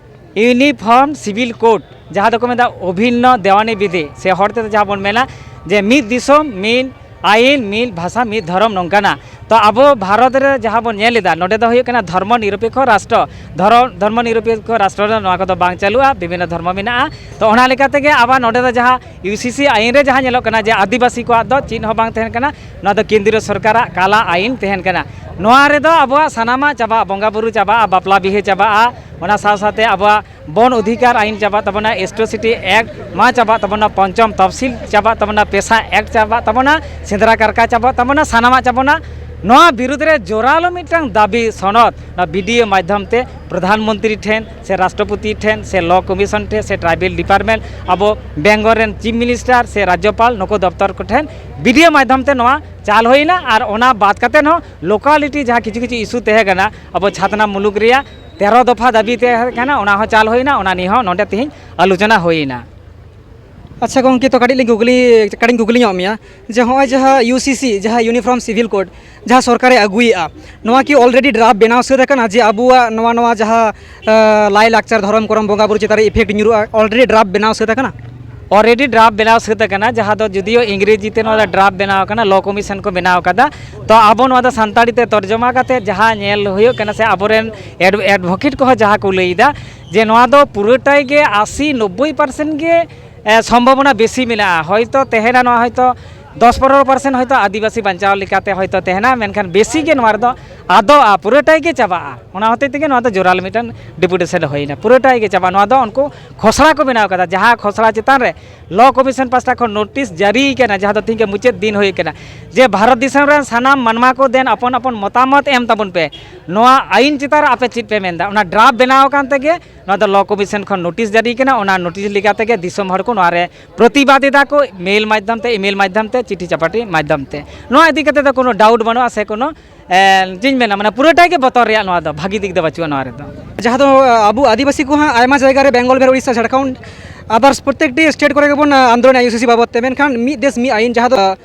ᱤᱭᱩᱱᱤᱯᱷᱚᱨᱢ ᱥᱤᱵᱤᱞ ᱠᱳᱰ, ᱡᱟᱦᱟᱸ ᱫᱚᱠᱚ ᱢᱮᱛᱟᱜᱼᱟ ᱚᱵᱷᱤᱱᱱᱚ ᱫᱮᱣᱟᱱᱤ ᱵᱤᱫᱷᱤ, ᱥᱮ ᱦᱚᱲ ᱛᱮᱫᱚ ᱡᱟᱦᱟᱸ ᱵᱚᱱ ᱢᱮᱱᱟ ᱡᱮ ᱢᱤᱫ ᱫᱤᱥᱚᱢ, ᱢᱤᱫ ᱟᱭᱤᱱ, ᱢᱤᱫ ᱵᱷᱟᱥᱟ, ᱢᱤᱫ ᱫᱷᱚᱨᱚᱢ, ᱱᱚᱝᱠᱟᱱᱟᱜ᱾ ᱛᱚ ᱟᱵᱚ ᱵᱷᱟᱨᱚᱛ ᱨᱮ ᱡᱟᱦᱟᱸ ᱵᱚᱱ ᱧᱮᱞ ᱮᱫᱟ, ᱱᱚᱰᱮ ᱫᱚ ᱦᱩᱭᱩᱜ ᱠᱟᱱᱟ ᱫᱷᱚᱨᱢᱚ ᱱᱤᱨᱚᱯᱮᱠᱠᱷᱚ ᱨᱟᱥᱴᱨᱚ, ᱫᱷᱚᱨᱚ-, ᱫᱷᱚᱨᱢᱚ ᱱᱤᱨᱚᱯᱮᱠᱠᱷᱚ ᱨᱟᱥᱴᱨᱚ ᱨᱮ ᱱᱚᱣᱟ ᱠᱚᱫᱚ ᱵᱟᱝ ᱪᱟᱹᱞᱩᱜᱼᱟ, ᱵᱤᱵᱷᱤᱱᱱᱚ ᱫᱷᱚᱨᱢᱚ ᱢᱮᱱᱟᱜᱼᱟ᱾ ᱛᱚ ᱚᱱᱟ ᱞᱮᱠᱟ ᱛᱮᱜᱮ ᱟᱵᱟᱨ ᱱᱚᱰᱮ ᱫᱚ ᱡᱟᱦᱟᱸ ᱤᱭᱩ ᱥᱤ ᱥᱤ ᱟᱭᱤᱱ ᱨᱮ ᱡᱟᱦᱟᱸ ᱧᱮᱞᱚᱜ ᱠᱟᱱᱟ ᱡᱮ ᱟᱹᱫᱤᱵᱟᱹᱥᱤ ᱠᱚᱣᱟᱜ ᱫᱚ ᱪᱮᱫ ᱦᱚᱸ ᱵᱟᱝ ᱛᱟᱦᱮᱱ ᱠᱟᱱᱟ, ᱱᱚᱣᱟ ᱫᱚ ᱠᱮᱱᱫᱨᱤᱭᱚ ᱥᱚᱨᱠᱟᱨᱟᱜ ᱠᱟᱞᱟ ᱟᱭᱤᱱ ᱛᱟᱦᱮᱱ ᱠᱟᱱᱟ᱾ ᱱᱚᱣᱟ ᱨᱮᱫᱚ ᱟᱵᱚᱣᱟᱜ ᱥᱟᱱᱟᱢᱟᱜ ᱪᱟᱵᱟᱜᱼᱟ, ᱵᱚᱸᱜᱟ ᱵᱩᱨᱩ ᱪᱟᱵᱟᱜᱼᱟ, ᱵᱟᱯᱞᱟ ᱵᱤᱦᱟᱹ ᱪᱟᱵᱟᱜᱼᱟ, ᱚᱱᱟ ᱥᱟᱶ ᱥᱟᱶᱛᱮ ᱟᱵᱚᱣᱟᱜ ᱵᱚᱱ ᱚᱫᱷᱤᱠᱟᱨ ᱟᱭᱤᱱ ᱪᱟᱵᱟᱜ ᱛᱟᱵᱚᱱᱟ, ᱮᱴᱨᱚᱥᱤᱴᱤ ᱮᱠᱴ ᱢᱟ ᱪᱟᱵᱟᱜ ᱛᱟᱵᱚᱱᱟ, ᱯᱚᱧᱪᱚᱢ ᱛᱚᱯᱥᱤᱞ ᱪᱟᱵᱟᱜ ᱛᱟᱵᱚᱱᱟ, ᱯᱮᱥᱟ ᱮᱠᱴ ᱪᱟᱵᱟᱜ ᱛᱟᱵᱚᱱᱟ, ᱥᱮᱸᱫᱽᱨᱟ ᱠᱟᱨᱠᱟ ᱪᱟᱵᱟᱜ ᱛᱟᱵᱚᱱᱟ, ᱥᱟᱱᱟᱢᱟᱜ ᱪᱟᱵᱚᱱᱟ᱾ ᱱᱚᱣᱟ ᱵᱤᱨᱩᱫᱽ ᱨᱮ ᱡᱳᱨᱟᱞᱳ ᱢᱤᱫᱴᱟᱝ ᱫᱟᱹᱵᱤ ᱥᱚᱱᱚᱫ ᱱᱚᱣᱟ ᱵᱤ ᱰᱤ ᱳ ᱢᱟᱫᱽᱫᱷᱚᱢ ᱛᱮ ᱯᱨᱚᱫᱷᱟᱱ ᱢᱚᱱᱛᱨᱤ ᱴᱷᱮᱱ ᱥᱮ ᱨᱟᱥᱴᱨᱚᱯᱚᱛᱤ ᱴᱷᱮᱱ ᱥᱮ ᱞᱚ ᱠᱚᱢᱤᱥᱚᱱ ᱴᱷᱮᱱ ᱥᱮ ᱴᱨᱟᱭᱵᱮᱞ ᱰᱤᱯᱟᱨᱴᱢᱮᱱᱴ, ᱟᱵᱚ ᱵᱮᱝᱜᱚᱞ ᱨᱮᱱ ᱪᱤᱯ ᱢᱤᱱᱤᱥᱴᱟᱨ ᱥᱮ ᱨᱟᱡᱽᱡᱚᱯᱟᱞ, ᱱᱩᱠᱩ ᱫᱚᱯᱛᱚᱨ ᱠᱚᱴᱷᱮᱱ ᱵᱤ ᱰᱤ ᱳ ᱢᱟᱫᱽᱫᱷᱚᱢ ᱛᱮ ᱱᱚᱣᱟ ᱪᱟᱞ ᱦᱩᱭᱱᱟ᱾ ᱟᱨ ᱚᱱᱟ ᱵᱟᱫ ᱠᱟᱛᱮ ᱦᱚᱸ ᱞᱳᱠᱟᱞᱤᱴᱤ ᱡᱟᱦᱟᱸ ᱠᱤᱪᱷᱩ ᱠᱤᱪᱷᱩ ᱤᱥᱩ ᱛᱟᱦᱮᱸ ᱠᱟᱱᱟ ᱟᱵᱚ ᱪᱷᱟᱛᱱᱟ ᱢᱩᱞᱩᱠ ᱨᱮᱭᱟᱜ, ᱛᱮᱨᱚ ᱫᱚᱯᱷᱟ ᱫᱟᱹᱵᱤ ᱛᱟᱦᱮᱸ ᱠᱟᱱᱟ, ᱚᱱᱟ ᱦᱚᱸ ᱪᱟᱞ ᱦᱩᱭᱱᱟ, ᱚᱱᱟ ᱱᱤᱭᱮ ᱦᱚᱸ ᱱᱚᱰᱮ ᱛᱮᱦᱮᱧ ᱟᱞᱳᱪᱚᱱᱟ ᱦᱩᱭᱱᱟ᱾ ᱟᱪᱪᱷᱟ ᱜᱚᱢᱠᱮ, ᱛᱚ ᱠᱟᱹᱴᱤᱡ ᱞᱤᱧ ᱠᱩᱠᱞᱤ, ᱠᱟᱹᱴᱤᱡ ᱤᱧ ᱠᱩᱠᱞᱤ ᱧᱚᱜ ᱢᱮᱭᱟ ᱡᱮ ᱦᱚᱸᱜᱼᱚᱭ ᱡᱟᱦᱟᱸ ᱤᱭᱩ ᱥᱤ ᱥᱤ, ᱡᱟᱦᱟᱸ ᱤᱭᱩᱱᱤᱯᱷᱚᱨᱢ ᱥᱤᱵᱷᱤᱞ ᱠᱳᱰ, ᱡᱟᱦᱟᱸ ᱥᱚᱨᱠᱟᱨᱮ ᱟᱹᱜᱩᱭᱮᱫᱼᱟ, ᱱᱚᱣᱟ ᱠᱤ ᱚᱞᱨᱮᱰᱤ ᱰᱨᱟᱯᱴ ᱵᱮᱱᱟᱣ ᱥᱟᱹᱛ ᱟᱠᱟᱱᱟ ᱡᱮ ᱟᱵᱚᱣᱟᱜ ᱱᱚᱣᱟ, ᱱᱚᱣᱟ ᱡᱟᱦᱟᱸ, ᱟᱸ, ᱞᱟᱭᱼᱞᱟᱠᱪᱟᱨ, ᱫᱷᱚᱨᱚᱢ, ᱠᱚᱨᱚᱢ, ᱵᱚᱸᱜᱟ ᱵᱩᱨᱩ ᱪᱮᱛᱟᱱ ᱨᱮ ᱤᱯᱷᱮᱠᱴ ᱧᱩᱨᱩᱜᱼᱟ, ᱚᱞᱨᱮᱰᱤ ᱰᱨᱟᱯᱴ ᱵᱮᱱᱟᱣ ᱥᱟᱹᱛ ᱟᱠᱟᱱᱟ? ᱚᱞᱨᱮᱰᱤ ᱰᱨᱟᱯᱴ ᱵᱮᱱᱟᱣ ᱥᱟᱹᱛ ᱟᱠᱟᱱᱟ, ᱡᱟᱦᱟᱸ ᱫᱚ ᱡᱩᱫᱤᱭᱳ ᱤᱝᱨᱮᱡᱤ ᱛᱮ ᱱᱚᱣᱟ ᱫᱚ ᱰᱨᱟᱯᱴ ᱵᱮᱱᱟᱣ ᱟᱠᱟᱱᱟ, ᱞᱚ ᱠᱚᱢᱤᱥᱚᱱ ᱠᱚ ᱵᱮᱱᱟᱣ ᱟᱠᱟᱫᱟ᱾ ᱛᱚ ᱟᱵᱚ ᱱᱚᱣᱟ ᱫᱚ ᱥᱟᱱᱛᱟᱲᱤ ᱛᱮ ᱛᱚᱨᱡᱚᱢᱟ ᱠᱟᱛᱮ ᱡᱟᱦᱟᱸ ᱧᱮᱞ ᱦᱩᱭᱩᱜ ᱠᱟᱱᱟ ᱥᱮ ᱟᱵᱚᱨᱮᱱ ᱮᱰ-, ᱮᱰᱵᱷᱚᱠᱮᱴ ᱠᱚᱦᱚᱸ ᱡᱟᱦᱟᱸ ᱠᱚ ᱞᱟᱹᱭ ᱮᱫᱟ ᱡᱮ ᱱᱚᱣᱟ ᱫᱚ ᱯᱩᱨᱟᱹᱴᱟᱭ ᱜᱮ ᱟᱥᱤ ᱱᱚᱵᱵᱳᱭ ᱯᱟᱨᱥᱮᱱᱴ ᱜᱮ, ᱮ, ᱥᱚᱢᱵᱷᱚᱵᱚᱱᱟ ᱵᱮᱥᱤ ᱢᱮᱱᱟᱜᱼᱟ᱾ ᱦᱚᱭᱛᱳ ᱛᱟᱦᱮᱱᱟ ᱱᱚᱣᱟ ᱦᱚᱭᱛᱳ ᱫᱚᱥ ᱯᱚᱱᱨᱚ ᱯᱟᱨᱥᱮᱱᱴ ᱦᱚᱭᱛᱳ ᱟᱹᱫᱤᱵᱟᱹᱥᱤ ᱵᱟᱧᱪᱟᱣ ᱞᱮᱠᱟᱛᱮ ᱦᱚᱭᱛᱳ ᱛᱟᱦᱮᱱᱟ, ᱢᱮᱱᱠᱷᱟᱱ ᱵᱮᱥᱤ ᱜᱮ ᱱᱚᱣᱟ ᱨᱮᱫᱚ ᱟᱫᱚᱜᱼᱟ, ᱯᱩᱨᱟᱹᱴᱟᱭ ᱜᱮ ᱪᱟᱵᱟᱜᱼᱟ᱾ ᱚᱱᱟ ᱦᱚᱛᱮᱡ ᱛᱮᱜᱮ ᱱᱚᱣᱟ ᱫᱚ ᱡᱳᱨᱟᱞ ᱢᱤᱫᱴᱟᱝ ᱰᱮᱯᱩᱴᱮᱥᱚᱱ ᱦᱩᱭᱱᱟ, ᱯᱩᱨᱟᱹᱴᱟᱭ ᱜᱮ ᱪᱟᱵᱟᱜᱼᱟ᱾ ᱱᱚᱣᱟ ᱫᱚ ᱩᱱᱠᱩ ᱠᱷᱚᱥᱲᱟ ᱠᱚ ᱵᱮᱱᱟᱣ ᱠᱟᱫᱟ, ᱡᱟᱦᱟᱸ ᱠᱷᱚᱥᱲᱟ ᱪᱮᱛᱟᱱ ᱨᱮ ᱞᱚ ᱠᱚᱢᱤᱥᱚᱱ ᱯᱟᱥᱴᱟ ᱠᱷᱚᱱ ᱱᱳᱴᱤᱥ ᱡᱟᱹᱨᱤ ᱠᱟᱱᱟ, ᱡᱟᱦᱟᱸ ᱫᱚ ᱛᱮᱦᱮᱧ ᱜᱮ ᱢᱩᱪᱟᱹᱫ ᱫᱤᱱ ᱦᱩᱭ ᱠᱟᱱᱟ, ᱡᱮ ᱵᱷᱟᱨᱚᱛ ᱫᱤᱥᱚᱢ ᱨᱮᱱ ᱥᱟᱱᱟᱢ ᱢᱟᱱᱣᱟ ᱠᱚ ᱫᱮᱱ ᱟᱯᱚᱱ ᱟᱯᱚᱱ ᱢᱚᱛᱟᱢᱚᱛ ᱮᱢ ᱛᱟᱵᱚᱱ ᱯᱮ, ᱱᱚᱣᱟ ᱟᱭᱤᱱ ᱪᱮᱛᱟᱱ ᱨᱮ ᱟᱯᱮ ᱪᱮᱫ ᱯᱮ ᱢᱮᱱᱫᱟ? ᱚᱱᱟ ᱰᱨᱟᱯᱴ ᱵᱮᱱᱟᱣ ᱟᱠᱟᱱ ᱛᱮᱜᱮ ᱱᱚᱣᱟ ᱫᱚ ᱞᱚ ᱠᱚᱢᱤᱥᱚᱱ ᱠᱷᱚᱱ ᱱᱳᱴᱤᱥ ᱡᱟᱹᱨᱤ ᱠᱟᱱᱟ, ᱚᱱᱟ ᱱᱳᱴᱤᱥ ᱞᱮᱠᱟ ᱛᱮᱜᱮ ᱫᱤᱥᱚᱢ ᱦᱚᱲ ᱠᱚ ᱱᱚᱣᱟ ᱨᱮ ᱯᱨᱚᱛᱤᱵᱟᱫ ᱮᱫᱟ ᱠᱚ, ᱢᱮᱞ ᱢᱟᱫᱽᱫᱷᱚᱢ ᱛᱮ, ᱤᱢᱮᱞ ᱢᱟᱫᱽᱫᱷᱚᱢ ᱛᱮ, ᱪᱤᱴᱷᱤ ᱪᱟᱯᱟᱴᱤ ᱢᱟᱫᱽᱫᱷᱚᱢ ᱛᱮ᱾ ᱱᱚᱣᱟ ᱤᱫᱤ ᱠᱟᱛᱮ ᱫᱚ ᱠᱳᱱᱳ ᱰᱟᱣᱩᱴ ᱵᱟᱹᱱᱩᱜᱼᱟ ᱥᱮ ᱠᱳᱱᱳ ᱪᱮᱫ ᱤᱧ ᱢᱮᱱᱟ, ᱢᱟᱱᱮ ᱯᱩᱨᱟᱹᱴᱟᱭ ᱜᱮ ᱵᱚᱛᱚᱨ ᱨᱮᱭᱟᱜ, ᱱᱚᱣᱟ ᱫᱚ ᱵᱷᱟᱹᱜᱤ ᱫᱤᱠ ᱫᱚ ᱵᱟᱹᱪᱩᱜᱼᱟ ᱱᱚᱣᱟ ᱨᱮᱫᱚ᱾ ᱡᱟᱦᱟᱸ ᱫᱚ ᱟᱵᱚ ᱟᱹᱫᱤᱵᱟᱹᱥᱤ ᱠᱚ ᱦᱟᱸᱜ ᱟᱭᱢᱟ ᱡᱟᱭᱜᱟ ᱨᱮ ᱵᱮᱝᱜᱚᱞ, ᱵᱤᱦᱟᱨ, ᱩᱲᱤᱥᱥᱟ, ᱡᱷᱟᱲᱠᱷᱚᱸᱰ, others ᱯᱨᱚᱛᱮᱠᱴᱤ ᱥᱴᱮᱴ ᱠᱚᱨᱮ ᱜᱮᱵᱚᱱ ᱟᱱᱫᱳᱞᱚᱱᱟ ᱤᱭᱩᱥᱤᱥᱤ ᱵᱟᱵᱚᱫ ᱛᱮ, ᱢᱮᱱᱠᱷᱟᱱ ᱢᱤᱫ ᱫᱮᱥ ᱢᱤᱫ ᱟᱭᱤᱱ, ᱡᱟᱦᱟᱸ ᱫᱚ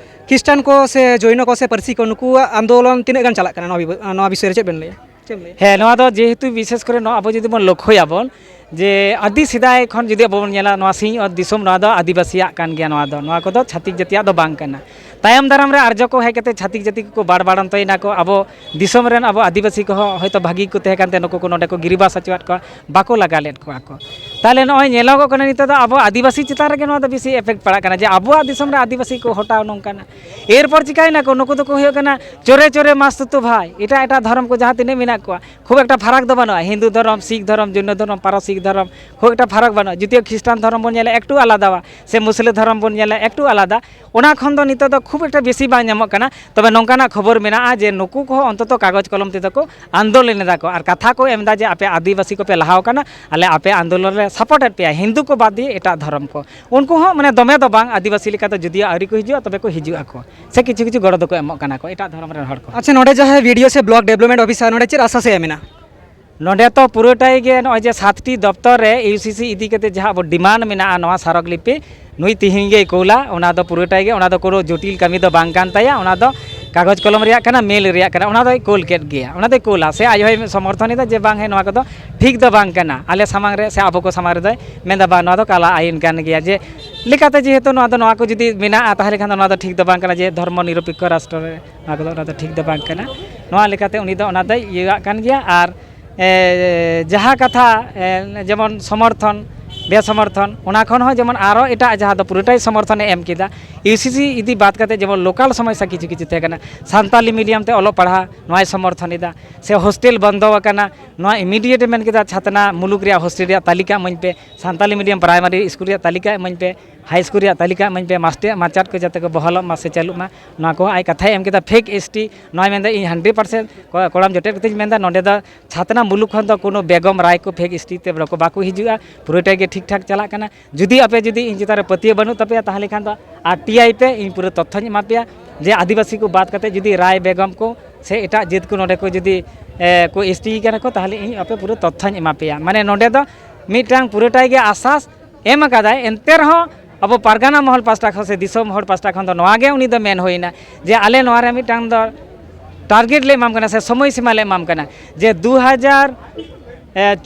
ᱠᱷᱨᱤᱥᱴᱟᱱ ᱠᱚ ᱥᱮ ᱡᱚᱭᱱᱚ ᱠᱚ ᱥᱮ ᱯᱟᱹᱨᱥᱤ ᱠᱚ, ᱱᱩᱠᱩᱣᱟᱜ ᱟᱱᱫᱳᱞᱚᱱ ᱛᱤᱱᱟᱹᱜ ᱜᱟᱱ ᱪᱟᱞᱟᱜ ᱠᱟᱱᱟ ᱱᱚᱣᱟ ᱵᱤᱵᱚ-, ᱱᱚᱣᱟ ᱵᱤᱥᱚᱭ ᱨᱮ ᱪᱮᱫ ᱵᱮᱱ ᱞᱟᱹᱭᱟ? ᱪᱮᱫ ᱮᱢ ᱞᱟᱹᱭᱟ? ᱦᱮᱸ, ᱱᱚᱣᱟ ᱫᱚ ᱡᱮᱦᱮᱛᱩ ᱵᱤᱥᱮᱥ ᱠᱚᱨᱮ ᱱᱚᱣᱟ ᱟᱵᱚ ᱡᱩᱫᱤ ᱵᱚᱱ ᱞᱚᱠᱠᱷᱚᱭᱟᱵᱚᱱ, ᱡᱮ ᱟᱹᱰᱤ ᱥᱮᱫᱟᱭ ᱠᱷᱚᱱ ᱡᱩᱫᱤ ᱟᱵᱚ ᱵᱚᱱ ᱧᱮᱞᱟ, ᱱᱚᱣᱟ ᱥᱤᱧᱚᱛ ᱫᱤᱥᱚᱢ, ᱱᱚᱣᱟ ᱫᱚ ᱟᱹᱫᱤᱵᱟᱹᱥᱤᱭᱟᱜ ᱠᱟᱱ ᱜᱮᱭᱟ, ᱱᱚᱣᱟ ᱫᱚ, ᱱᱚᱣᱟ ᱠᱚᱫᱚ ᱪᱷᱟᱹᱛᱤᱠ ᱡᱟᱹᱛᱤᱭᱟᱜ ᱫᱚ ᱵᱟᱝ ᱠᱟᱱᱟ᱾ ᱛᱟᱭᱚᱢ ᱫᱟᱨᱟᱢ ᱨᱮ ᱟᱨᱡᱚ ᱠᱚ ᱦᱮᱡ ᱠᱟᱛᱮ ᱪᱷᱟᱹᱛᱤᱠ ᱡᱟᱹᱛᱤ ᱠᱚᱠᱚ ᱵᱟᱲᱵᱟᱲᱟᱱᱛᱚᱭᱮᱱᱟ ᱠᱚ, ᱟᱵᱚ ᱫᱤᱥᱚᱢ ᱨᱮᱱ ᱟᱵᱚ ᱟᱹᱫᱤᱵᱟᱹᱥᱤ ᱠᱚᱦᱚᱸ ᱦᱚᱭᱛᱳ ᱵᱷᱟᱹᱜᱤ ᱠᱚ ᱛᱟᱦᱮᱸ ᱠᱟᱱᱛᱮ ᱱᱩᱠᱩ ᱠᱚ ᱱᱚᱰᱮ ᱠᱚ ᱜᱤᱨᱤᱵᱟᱥ ᱦᱚᱪᱚᱣᱟᱫ ᱠᱚᱣᱟ, ᱵᱟᱠᱚ ᱞᱟᱜᱟ ᱞᱮᱫ ᱠᱚᱣᱟ ᱠᱚ᱾ ᱛᱟᱦᱚᱞᱮ ᱱᱚᱜᱼᱚᱭ ᱧᱮᱞᱚᱜᱚᱜ ᱠᱟᱱᱟ ᱱᱤᱛᱚᱜ ᱫᱚ ᱟᱵᱚ ᱟᱹᱫᱤᱵᱟᱹᱥᱤ ᱪᱮᱛᱟᱱ ᱨᱮᱜᱮ ᱱᱚᱣᱟ ᱫᱚ ᱵᱮᱥᱤ effect ᱯᱟᱲᱟᱜ ᱠᱟᱱᱟ, ᱡᱮ ᱟᱵᱚᱣᱟᱜ ᱫᱤᱥᱚᱢ ᱨᱮ ᱟᱹᱫᱤᱵᱟᱹᱥᱤ ᱠᱚ ᱦᱚᱴᱟᱣ ᱱᱚᱝᱠᱟᱱᱟ᱾ ᱮᱨᱯᱚᱨ ᱪᱤᱠᱟᱹᱭᱮᱱᱟ ᱠᱚ, ᱱᱩᱠᱩ ᱫᱚᱠᱚ ᱦᱩᱭᱩᱜ ᱠᱟᱱᱟ ᱪᱳᱨᱮ ᱪᱳᱨᱮ ᱢᱟᱥᱛᱩᱛᱩ ᱵᱷᱟᱭ, ᱮᱴᱟᱜ ᱮᱴᱟᱜ ᱫᱷᱚᱨᱚᱢ ᱠᱚ ᱡᱟᱦᱟᱸ ᱛᱤᱱᱟᱹᱜ ᱢᱮᱱᱟᱜ ᱠᱚᱣᱟ, ᱠᱷᱩᱵ ᱮᱠᱴᱟ ᱯᱷᱟᱨᱟᱠ ᱫᱚ ᱵᱟᱹᱱᱩᱜᱼᱟ᱾ ᱦᱤᱱᱫᱩ ᱫᱷᱚᱨᱚᱢ, ᱥᱤᱠᱷ ᱫᱷᱚᱨᱚᱢ, ᱡᱚᱭᱱᱚ ᱫᱷᱚᱨᱚᱢ, ᱯᱟᱨᱚᱥᱤᱠ ᱫᱷᱚᱨᱚᱢ, ᱠᱷᱩᱵ ᱮᱠᱴᱟ ᱯᱷᱟᱨᱟᱠ ᱵᱟᱹᱱᱩᱜᱼᱟ᱾ ᱡᱩᱫᱤᱭᱳ ᱠᱷᱨᱤᱥᱴᱟᱱ ᱫᱷᱚᱨᱚᱢ ᱵᱚᱱ ᱧᱮᱞᱟ ᱮᱠᱴᱩ ᱟᱞᱟᱫᱟᱣᱟ, ᱥᱮ ᱢᱩᱥᱞᱟᱹ ᱫᱷᱚᱨᱚᱢ ᱵᱚᱱ ᱧᱮᱞᱟ ᱮᱠᱴᱩ ᱟᱞᱟᱫᱟ, ᱚᱱᱟ ᱠᱷᱚᱱ ᱫᱚ ᱱᱤᱛᱚᱜ ᱫᱚ ᱠᱷᱩᱵ ᱮᱠᱴᱟ ᱵᱮᱥᱤ ᱵᱟᱝ ᱧᱟᱢᱚᱜ ᱠᱟᱱᱟ᱾ ᱛᱚᱵᱮ ᱱᱚᱝᱠᱟᱱᱟᱜ ᱠᱷᱚᱵᱚᱨ ᱢᱮᱱᱟᱜᱼᱟ ᱡᱮ ᱱᱩᱠᱩ ᱠᱚᱦᱚᱸ ᱚᱱᱛᱚᱛᱚ ᱠᱟᱜᱚᱡᱽ ᱠᱚᱞᱚᱢ ᱛᱮᱫᱚ ᱠᱚ ᱟᱱᱫᱳᱞᱚᱱ ᱮᱫᱟ ᱠᱚ, ᱟᱨ ᱠᱟᱛᱷᱟ ᱠᱚ ᱮᱢ ᱮᱫᱟ ᱡᱮ ᱟᱯᱮ ᱟᱹᱫᱤᱵᱟᱹᱥᱤ ᱠᱚᱯᱮ ᱞᱟᱦᱟᱣ ᱠᱟᱱᱟ, ᱟᱞᱮ ᱟᱯᱮ ᱟᱱᱫᱳᱞᱚᱱ ᱞᱮ ᱥᱟᱯᱳᱨᱴ ᱮᱫ ᱯᱮᱭᱟ, ᱦᱤᱱᱫᱩ ᱠᱚ ᱵᱟᱫ ᱫᱤᱭᱮ ᱮᱴᱟᱜ ᱫᱷᱚᱨᱚᱢ ᱠᱚ᱾ ᱩᱱᱠᱩ ᱦᱚᱸ ᱢᱟᱱᱮ ᱫᱚᱢᱮ ᱫᱚ ᱵᱟᱝ, ᱟᱹᱫᱤᱵᱟᱹᱥᱤ ᱞᱮᱠᱟ ᱫᱚ ᱡᱩᱫᱤᱭᱳ ᱟᱹᱣᱨᱤ ᱠᱚ ᱦᱤᱡᱩᱜᱼᱟ, ᱛᱚᱵᱮ ᱠᱚ ᱦᱤᱡᱩᱜ ᱟᱠᱚ, ᱥᱮ ᱠᱤᱪᱷᱩ ᱠᱤᱪᱷᱩ ᱜᱚᱲᱚ ᱫᱚᱠᱚ ᱮᱢᱚᱜ ᱠᱟᱱᱟ ᱠᱚ ᱮᱴᱟᱜ ᱫᱷᱚᱨᱚᱢ ᱨᱮᱱ ᱦᱚᱲ ᱠᱚ᱾ ᱟᱪᱪᱷᱟ, ᱱᱚᱰᱮ ᱡᱟᱦᱟᱸᱭ ᱵᱤ ᱰᱤ ᱳ ᱥᱮ ᱵᱞᱚᱠ ᱰᱮᱵᱷᱞᱚᱯᱢᱮᱱᱴ ᱚᱯᱷᱤᱥᱟᱨ, ᱱᱚᱰᱮ ᱪᱮᱫ ᱟᱥᱟ ᱥᱮ ᱮᱢ ᱮᱱᱟ? ᱱᱚᱰᱮ ᱛᱚ ᱯᱩᱨᱟᱹᱴᱟᱭ ᱜᱮ ᱱᱚᱜᱼᱚᱭ ᱡᱮ ᱥᱟᱛᱴᱤ ᱫᱚᱯᱛᱚᱨ ᱨᱮ ᱤᱭᱩ ᱥᱤ ᱥᱤ ᱤᱫᱤ ᱠᱟᱛᱮ ᱡᱟᱦᱟᱸ ᱟᱵᱚ ᱰᱤᱢᱟᱱᱰ ᱢᱮᱱᱟᱜᱼᱟ, ᱱᱚᱣᱟ ᱥᱟᱨᱚᱠ ᱞᱤᱯᱤ ᱱᱩᱭ ᱛᱤᱦᱤᱧ ᱜᱮᱭ ᱠᱳᱞᱟ, ᱚᱱᱟ ᱫᱚ ᱯᱩᱨᱟᱹᱴᱟᱭ ᱜᱮ, ᱚᱱᱟ ᱫᱚ ᱠᱳᱱᱳ ᱡᱚᱴᱤᱞ ᱠᱟᱹᱢᱤ ᱫᱚ ᱵᱟᱝ ᱠᱟᱱ ᱛᱟᱭᱟ, ᱚᱱᱟ ᱫᱚ ᱠᱟᱜᱚᱡᱽ ᱠᱚᱞᱚᱢ ᱨᱮᱭᱟᱜ ᱠᱟᱱᱟ, ᱢᱮᱞ ᱨᱮᱭᱟᱜ ᱠᱟᱱᱟ, ᱚᱱᱟ ᱫᱚᱭ ᱠᱳᱞ ᱠᱮᱫ ᱜᱮᱭᱟ, ᱚᱱᱟ ᱫᱚᱭ ᱠᱳᱞᱟ᱾ ᱥᱮ ᱟᱡ ᱦᱚᱸᱭ ᱥᱚᱢᱚᱨᱛᱷᱚᱱ ᱮᱫᱟ ᱡᱮ ᱵᱟᱝ, ᱦᱮᱸ, ᱱᱚᱣᱟ ᱠᱚᱫᱚ ᱴᱷᱤᱠ ᱫᱚ ᱵᱟᱝ ᱠᱟᱱᱟ, ᱟᱞᱮ ᱥᱟᱢᱟᱝ ᱨᱮ ᱥᱮ ᱟᱵᱚ ᱠᱚ ᱥᱟᱢᱟᱝ ᱨᱮᱫᱚᱭ ᱢᱮᱱᱫᱟ, ᱵᱟᱝ, ᱱᱚᱣᱟ ᱫᱚ ᱠᱟᱞᱟ ᱟᱭᱤᱱ ᱠᱟᱱ ᱜᱮᱭᱟ᱾ ᱡᱮ ᱞᱮᱠᱟᱛᱮ ᱡᱮᱦᱮᱛᱩ ᱱᱚᱣᱟ ᱫᱚ, ᱱᱚᱣᱟ ᱠᱚ ᱡᱩᱫᱤ ᱢᱮᱱᱟᱜᱼᱟ, ᱛᱟᱦᱚᱞᱮ ᱠᱷᱟᱱ ᱫᱚ ᱱᱚᱣᱟ ᱫᱚ ᱴᱷᱤᱠ ᱫᱚ ᱵᱟᱝ ᱠᱟᱱᱟ ᱡᱮ ᱫᱷᱚᱨᱢᱚ ᱱᱤᱨᱚᱯᱮᱠᱠᱷᱚ ᱨᱟᱥᱴᱨᱚ ᱨᱮ ᱱᱚᱣᱟ ᱠᱚᱫᱚ, ᱚᱱᱟ ᱫᱚ ᱴᱷᱤᱠ ᱫᱚ ᱵᱟᱝ ᱠᱟᱱᱟ᱾ ᱱᱚᱣᱟ ᱞᱮᱠᱟᱛᱮ ᱩᱱᱤ ᱫᱚ ᱚᱱᱟ ᱫᱚᱭ ᱤᱭᱟᱹᱣᱟᱜ ᱠᱟᱱ ᱜᱮᱭᱟ᱾ ᱟᱨ ᱮ, ᱡᱟᱦᱟᱸ ᱠᱟᱛᱷᱟ, ᱮ, ᱡᱮᱢᱚᱱ ᱥᱚᱢᱚᱨᱛᱷᱚᱱ, ᱵᱮᱥᱚᱢᱚᱨᱛᱷᱚᱱ, ᱚᱱᱟ ᱠᱷᱚᱱ ᱦᱚᱸ ᱡᱮᱢᱚᱱ ᱟᱨᱚ ᱮᱴᱟᱜ ᱡᱟᱦᱟᱸ ᱫᱚ ᱯᱩᱨᱟᱹᱴᱟᱭ ᱥᱚᱢᱚᱨᱛᱷᱚᱱᱮ ᱮᱢ ᱠᱮᱫᱟ, ᱤᱭᱩ ᱥᱤ ᱥᱤ ᱤᱫᱤ ᱵᱟᱫ ᱠᱟᱛᱮ ᱡᱮᱢᱚᱱ ᱞᱳᱠᱟᱞ ᱥᱚᱢᱚᱥᱥᱟ ᱠᱤᱪᱷᱩ ᱠᱤᱪᱷᱩ ᱛᱟᱦᱮᱸ ᱠᱟᱱᱟ, ᱥᱟᱱᱛᱟᱞᱤ ᱢᱤᱰᱤᱭᱟᱢ ᱛᱮ ᱚᱞᱚᱜ ᱯᱟᱲᱦᱟᱜ, ᱱᱚᱣᱟᱭ ᱥᱚᱢᱚᱨᱛᱷᱚᱱ ᱮᱫᱟ᱾ ᱥᱮ ᱦᱳᱥᱴᱮᱞ ᱵᱚᱱᱫᱚ ᱟᱠᱟᱱᱟ, ᱱᱚᱣᱟ ᱤᱢᱤᱰᱤᱭᱮᱴ ᱮ ᱢᱮᱱ ᱠᱮᱫᱟ, ᱪᱷᱟᱛᱱᱟ ᱢᱩᱞᱩᱠ ᱨᱮᱭᱟᱜ ᱦᱳᱥᱴᱮᱞ ᱨᱮᱭᱟᱜ ᱛᱟᱹᱞᱤᱠᱟ ᱤᱢᱟᱹᱧ ᱯᱮ, ᱥᱟᱱᱛᱟᱞᱤ ᱢᱤᱰᱤᱭᱟᱢ ᱯᱨᱟᱭᱢᱟᱨᱤ ᱥᱠᱩᱞ ᱨᱮᱭᱟᱜ ᱛᱟᱹᱞᱤᱠᱟ ᱤᱢᱟᱹᱧ ᱯᱮ, ᱦᱟᱭ ᱥᱠᱩᱞ ᱨᱮᱭᱟᱜ ᱛᱟᱹᱞᱤᱠᱟ ᱤᱢᱟᱹᱧ ᱯᱮ, ᱢᱟᱥᱴᱟᱨ ᱢᱟᱪᱮᱫ ᱠᱚ ᱡᱟᱛᱮ ᱠᱚ ᱵᱚᱦᱟᱞᱚᱜ ᱢᱟ ᱥᱮ ᱪᱟᱹᱞᱩᱜ ᱢᱟ, ᱱᱚᱣᱟ ᱠᱚᱦᱚᱸ ᱟᱡ ᱠᱟᱛᱷᱟᱭ ᱮᱢ ᱠᱮᱫᱟ᱾ ᱯᱷᱮᱠ ᱮᱥ ᱴᱤ, ᱱᱚᱣᱟ ᱢᱮᱱᱫᱟ, ᱤᱧ ᱦᱟᱱᱰᱨᱮᱰ ᱯᱟᱨᱥᱮᱱᱴ ᱠᱚᱲᱟᱢ ᱡᱚᱴᱮᱫ ᱠᱟᱛᱮᱧ ᱢᱮᱱᱫᱟ, ᱱᱚᱸᱰᱮ ᱫᱚ ᱪᱷᱟᱛᱱᱟ ᱢᱩᱞᱩᱠ ᱠᱷᱚᱱ ᱫᱚ ᱠᱳᱱᱳ ᱵᱮᱜᱚᱢ ᱨᱟᱭ ᱠᱚ ᱯᱷᱮᱠ ᱮᱥ ᱴᱤ ᱛᱮ ᱵᱟᱠᱚ ᱦᱤᱡᱩᱜᱼᱟ, ᱯᱩᱨᱟᱹᱴᱟ ᱜᱮ ᱴᱷᱤᱠ ᱴᱷᱟᱠ ᱪᱟᱞᱟᱜ ᱠᱟᱱᱟ᱾ ᱡᱩᱫᱤ ᱟᱯᱮ ᱡᱩᱫᱤ ᱤᱧ ᱪᱮᱛᱟᱱ ᱨᱮ ᱯᱟᱹᱛᱭᱟᱹᱣ ᱵᱟᱹᱱᱩᱜ ᱛᱟᱯᱮᱭᱟ, ᱛᱟᱦᱚᱞᱮ ᱠᱷᱟᱱ ᱫᱚ ᱟᱨ ᱴᱤ ᱟᱭ ᱯᱮ, ᱤᱧ ᱯᱩᱨᱟᱹ ᱛᱚᱛᱛᱷᱚᱧ ᱮᱢᱟ ᱯᱮᱭᱟ ᱡᱮ ᱟᱹᱫᱤᱵᱟᱹᱥᱤ ᱠᱚ ᱵᱟᱫ ᱠᱟᱛᱮ ᱡᱩᱫᱤ ᱨᱟᱭ ᱵᱮᱜᱚᱢ ᱠᱚ ᱥᱮ ᱮᱴᱟᱜ ᱡᱟᱹᱛ ᱠᱚ ᱱᱚᱰᱮ ᱠᱚ ᱡᱩᱫᱤ ᱮ, ᱠᱚ ᱮᱥ ᱴᱤ ᱠᱟᱱᱟ ᱠᱚ, ᱛᱟᱦᱚᱞᱮ ᱤᱧ ᱟᱯᱮ ᱯᱩᱨᱟᱹ ᱛᱚᱛᱛᱷᱚᱧ ᱮᱢᱟ ᱯᱮᱭᱟ᱾ ᱢᱟᱱᱮ ᱱᱚᱰᱮ ᱫᱚ ᱢᱤᱫᱴᱟᱝ ᱯᱩᱨᱟᱹᱴᱟᱭ ᱜᱮ ᱟᱥᱟᱥ ᱮᱢ ᱟᱠᱟᱫᱟᱭ, ᱮᱱᱛᱮ ᱨᱮᱦᱚᱸ ᱟᱵᱚ ᱯᱟᱨᱜᱟᱱᱟ ᱢᱚᱦᱚᱞ ᱯᱟᱥᱴᱟ ᱠᱷᱚᱱ ᱥᱮ ᱫᱤᱥᱚᱢ ᱦᱚᱲ ᱯᱟᱥᱴᱟ ᱠᱷᱚᱱ ᱫᱚ ᱱᱚᱣᱟ ᱜᱮ ᱩᱱᱤ ᱫᱚ ᱢᱮᱱ ᱦᱩᱭᱱᱟ ᱡᱮ ᱟᱞᱮ ᱱᱚᱣᱟ ᱨᱮ ᱢᱤᱫᱴᱟᱝ ᱫᱚ ᱴᱟᱨᱜᱮᱴ ᱞᱮ ᱮᱢᱟᱢ ᱠᱟᱱᱟ ᱥᱮ ᱥᱚᱢᱚᱭ ᱥᱤᱢᱟ ᱞᱮ ᱮᱢᱟᱢ ᱠᱟᱱᱟ ᱡᱮ ᱫᱩ ᱦᱟᱡᱟᱨ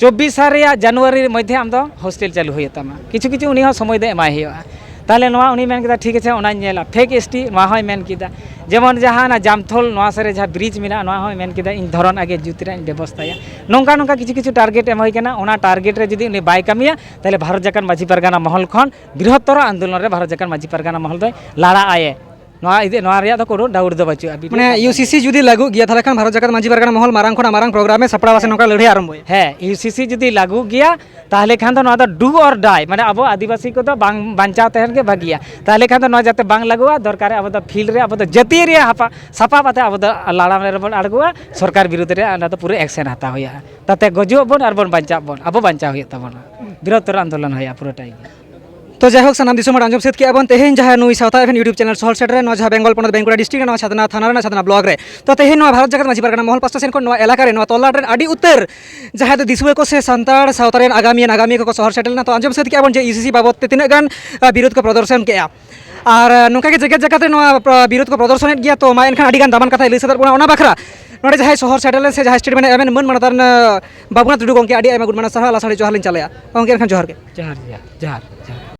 ᱪᱚᱵᱵᱤᱥ ᱥᱟᱞ ᱨᱮᱭᱟᱜ ᱡᱟᱱᱩᱣᱟᱨᱤ ᱢᱚᱫᱽᱫᱷᱮ ᱟᱢ ᱫᱚ ᱦᱳᱥᱴᱮᱞ ᱪᱟᱹᱞᱩ ᱦᱩᱭᱩᱜ ᱛᱟᱢᱟ᱾ ᱠᱤᱪᱷᱩ ᱠᱤᱪᱷᱩ ᱩᱱᱤ ᱦᱚᱸ ᱥᱚᱢᱚᱭ ᱫᱚ ᱮᱢᱟᱭ ᱦᱩᱭᱩᱜᱼᱟ᱾ ᱛᱟᱦᱚᱞᱮ ᱱᱚᱣᱟ ᱩᱱᱤ ᱢᱮᱱ ᱠᱮᱫᱟ, "ᱴᱷᱤᱠ ᱟᱪᱷᱮ, ᱚᱱᱟᱧ ᱧᱮᱞᱟ᱾" ᱯᱷᱮᱠ ᱮᱥ ᱴᱤ ᱱᱚᱣᱟ ᱦᱚᱸᱭ ᱢᱮᱱ ᱠᱮᱫᱟ, ᱡᱮᱢᱚᱱ ᱡᱟᱦᱟᱸ ᱚᱱᱟ ᱡᱟᱢᱛᱷᱚᱞ ᱱᱚᱣᱟ ᱥᱮᱫ ᱨᱮ ᱡᱟᱦᱟᱸ ᱵᱨᱤᱡᱽ ᱢᱮᱱᱟᱜᱼᱟ, ᱱᱚᱣᱟ ᱦᱚᱸᱭ ᱢᱮᱱ ᱠᱮᱫᱟ, "ᱤᱧ ᱫᱷᱚᱨᱚᱱ ᱟᱜᱮ ᱡᱩᱛ ᱨᱮᱭᱟᱜ ᱤᱧ ᱵᱮᱵᱚᱥᱛᱷᱟᱭᱟ᱾" ᱱᱚᱝᱠᱟ ᱱᱚᱝᱠᱟ ᱠᱤᱪᱷᱩ ᱠᱤᱪᱷᱩ ᱴᱟᱨᱜᱮᱴ ᱮᱢ ᱦᱩᱭ ᱠᱟᱱᱟ᱾ ᱚᱱᱟ ᱴᱟᱨᱜᱮᱴ ᱨᱮ ᱡᱩᱫᱤ ᱩᱱᱤ ᱵᱟᱭ ᱠᱟᱹᱢᱤᱭᱟ, ᱛᱟᱦᱚᱞᱮ ᱵᱷᱟᱨᱚᱛ ᱡᱟᱠᱟᱛ ᱢᱟᱹᱡᱷᱤ ᱯᱟᱨᱜᱟᱱᱟ ᱢᱚᱦᱚᱞ ᱠᱷᱚᱱ ᱵᱨᱤᱦᱚᱛᱛᱚᱨ ᱟᱱᱫᱳᱞᱚᱱ ᱨᱮ ᱵᱷᱟᱨᱚᱛ ᱡᱟᱠᱟᱛ ᱢᱟᱹᱡᱷᱤ ᱯᱟᱨᱜᱟᱱᱟ ᱢᱚᱦᱚᱞ ᱫᱚᱭ ᱞᱟᱲᱟᱜ ᱟᱭᱮ᱾ ᱱᱚᱣᱟ ᱤᱫᱤ, ᱱᱚᱣᱟ ᱨᱮᱭᱟᱜ ᱫᱚ ᱠᱳᱱᱳ ᱰᱟᱣᱩᱴ ᱫᱚ ᱵᱟᱹᱪᱩᱜᱼᱟ᱾ ᱵᱤᱴᱩ ᱢᱟᱱᱮ ᱥᱟᱵ ᱤᱭᱩ ᱥᱤ ᱥᱤ ᱡᱩᱫᱤ ᱞᱟᱹᱜᱩᱜ ᱜᱮᱭᱟ, ᱛᱟᱦᱚᱞᱮ ᱠᱷᱟᱱ ᱵᱷᱟᱨᱚᱛ ᱡᱟᱠᱟᱛ ᱢᱟᱹᱡᱷᱤ ᱯᱟᱨᱜᱟᱱᱟ ᱢᱚᱦᱚᱞ ᱢᱟᱨᱟᱝ ᱠᱷᱚᱱᱟᱜ ᱢᱟᱨᱟᱝ ᱯᱨᱳᱜᱨᱟᱢ ᱮ ᱥᱟᱯᱲᱟᱣᱟ ᱥᱮ ᱱᱚᱝᱠᱟ ᱞᱟᱹᱲᱦᱟᱹᱭ ᱟᱨᱟᱢᱵᱚᱭᱟ? ᱦᱮᱸ, ᱤᱭᱩ ᱥᱤ ᱥᱤ ᱡᱩᱫᱤ ᱞᱟᱹᱜᱩᱜ ᱜᱮᱭᱟ, ᱛᱟᱦᱚᱞᱮ ᱠᱷᱟᱱ ᱫᱚ ᱱᱚᱣᱟ ᱫᱚ ᱰᱩ ᱚᱨ ᱰᱟᱭ, ᱢᱟᱱᱮ ᱟᱵᱚ ᱟᱹᱫᱤᱵᱟᱹᱥᱤ ᱠᱚᱫᱚ ᱵᱟᱝ ᱵᱟᱧᱪᱟᱣ ᱛᱟᱦᱮᱱ ᱜᱮ ᱵᱷᱟᱹᱜᱤᱭᱟ᱾ ᱛᱟᱦᱚᱞᱮ ᱠᱷᱟᱱ ᱫᱚ ᱱᱚᱣᱟ ᱡᱟᱛᱮ ᱵᱟᱝ ᱞᱟᱹᱜᱩᱜᱼᱟ, ᱫᱚᱨᱠᱟᱨ ᱟᱵᱚ ᱫᱚ ᱯᱷᱤᱞᱰ ᱨᱮ ᱟᱵᱚ ᱫᱚ ᱡᱟᱹᱛᱤᱭᱟᱹᱨᱤ ᱦᱟᱯᱟ ᱥᱟᱯᱟᱵ ᱟᱛᱮ ᱟᱵᱚ ᱫᱚ ᱞᱟᱲᱟᱢ ᱨᱮᱵᱚᱱ ᱟᱬᱜᱚᱜᱼᱟ, ᱥᱚᱨᱠᱟᱨ ᱵᱤᱨᱩᱫᱽ ᱨᱮ ᱚᱱᱟ ᱫᱚ ᱯᱩᱨᱟᱹ ᱮᱠᱥᱮᱱ ᱦᱟᱛᱟᱣ ᱦᱩᱭᱩᱜᱼᱟ᱾ ᱛᱟᱛᱮ ᱜᱚᱡᱚᱜ ᱵᱚᱱ ᱟᱨ ᱵᱚᱱ ᱵᱟᱧᱪᱟᱜ ᱵᱚᱱ, ᱟᱵᱚ ᱵᱟᱧᱪᱟᱣ ᱦᱩᱭᱩᱜ ᱛᱟᱵᱚᱱᱟ, ᱵᱨᱤᱦᱚᱛᱛᱚᱨ ᱟᱱᱫᱳᱞᱚᱱ ᱦᱩᱭᱩᱜᱼᱟ ᱯᱩᱨᱟᱹᱴᱟᱭ ᱜᱮ᱾ ᱛᱚ ᱡᱟᱭᱦᱳᱠ, ᱥᱟᱱᱟᱢ ᱫᱤᱥᱚᱢ ᱦᱚᱲ ᱟᱸᱡᱚᱢ ᱥᱟᱹᱛ ᱠᱮᱜᱼᱟ ᱵᱚᱱ ᱛᱮᱦᱮᱧ ᱡᱟᱦᱟᱸ ᱱᱩᱭ ᱥᱟᱶᱛᱟ ᱮᱵᱷᱮᱱ YouTube channel ᱥᱚᱦᱚᱨ ᱥᱮᱴᱮᱨ ᱨᱮ, ᱱᱚᱣᱟ ᱡᱟᱦᱟᱸ ᱵᱮᱝᱜᱚᱞ ᱯᱚᱱᱚᱛ ᱵᱟᱸᱠᱩᱲᱟ district ᱨᱮ, ᱱᱚᱣᱟ ᱪᱷᱟᱛᱱᱟ ᱛᱷᱟᱱᱟ ᱨᱮᱱᱟᱜ ᱪᱷᱟᱛᱱᱟ block ᱨᱮ᱾ ᱛᱚ ᱛᱮᱦᱮᱧ ᱱᱚᱣᱟ ᱵᱷᱟᱨᱚᱛ ᱡᱟᱠᱟᱛ ᱢᱟᱹᱡᱷᱤ ᱯᱟᱨᱜᱟᱱᱟ ᱢᱚᱦᱚᱞ ᱯᱟᱥᱴᱟ ᱥᱮᱱ ᱠᱷᱚᱱ ᱱᱚᱣᱟ ᱮᱞᱟᱠᱟ ᱨᱮ, ᱱᱚᱣᱟ ᱛᱚᱞᱞᱟᱴ ᱨᱮᱱ ᱟᱹᱰᱤ ᱩᱛᱟᱹᱨ ᱡᱟᱦᱟᱸᱭ ᱫᱚ ᱫᱤᱥᱩᱣᱟᱹ ᱠᱚ ᱥᱮ ᱥᱟᱱᱛᱟᱲ ᱥᱟᱶᱛᱟ ᱨᱮᱱ ᱟᱜᱟᱢᱤᱭᱟᱹ ᱱᱟᱜᱟᱢᱤᱭᱟᱹ ᱠᱚᱠᱚ ᱥᱚᱦᱚᱨ ᱥᱮᱴᱮᱨ ᱞᱮᱱᱟ᱾ ᱛᱚ ᱟᱸᱡᱚᱢ ᱥᱟᱹᱛ ᱠᱮᱜᱼᱟ ᱵᱚᱱ ᱡᱮ ᱤᱭᱩ ᱥᱤ ᱥᱤ ᱵᱟᱵᱚᱫ ᱛᱮ ᱛᱤᱱᱟᱹᱜ ᱜᱟᱱ, ᱟ, ᱵᱤᱨᱳᱫ ᱠᱚ ᱯᱨᱚᱫᱚᱨᱥᱚᱱ ᱠᱮᱜᱼᱟ᱾ ᱟᱨ, ᱟ, ᱱᱚᱝᱠᱟ ᱜᱮ ᱡᱮᱜᱮᱛ ᱡᱟᱠᱟᱛ ᱨᱮ ᱱᱚᱣᱟ, ᱟ, ᱵᱤᱨᱳᱫ ᱠᱚ ᱯᱨᱚᱫᱚᱨᱥᱚᱱᱮᱫ ᱜᱮᱭᱟ᱾ ᱛᱚ ᱢᱟ ᱮᱱᱠᱷᱟᱱ ᱟᱹᱰᱤ ᱜᱟᱱ ᱫᱟᱢᱟᱱ ᱠᱟᱛᱷᱟᱭ ᱞᱟᱹᱭ ᱥᱚᱫᱚᱨ ᱵᱚᱱᱟ ᱚᱱᱟ ᱵᱟᱠᱷᱨᱟ᱾ ᱱᱚᱰᱮ ᱡᱟᱦᱟᱸᱭ ᱥᱚᱦᱚᱨ ᱥᱮᱴᱮᱨ ᱞᱮᱱ ᱥᱮ ᱡᱟᱦᱟᱸᱭ statement ᱮ ᱮᱢ ᱮᱱ ᱢᱟᱹᱱ ᱢᱟᱱᱚᱛᱟᱱ, ᱟ, ᱵᱟᱵᱩᱱᱟᱛᱷ ᱴᱩᱰᱩ ᱜᱚᱢᱠᱮ, ᱟᱹᱰᱤ ᱟᱭᱢᱟ ᱜᱩᱱ ᱢᱟᱱᱟᱣ ᱥᱟᱨᱦᱟᱣ, ᱞᱟᱥᱟᱲᱦᱮᱫ ᱡᱚᱦᱟᱨ ᱞᱤᱧ ᱪᱟᱞᱮᱜᱼᱟ᱾ ᱜᱚᱢᱠᱮ ᱮᱱᱠᱷᱟᱱ ᱡᱚᱦᱟᱨ ᱜᱮ᱾ ᱡᱚᱦᱟᱨ, ᱡᱚᱦᱟᱨ, ᱡᱚᱦᱟᱨ, ᱡᱚᱦᱟᱨ᱾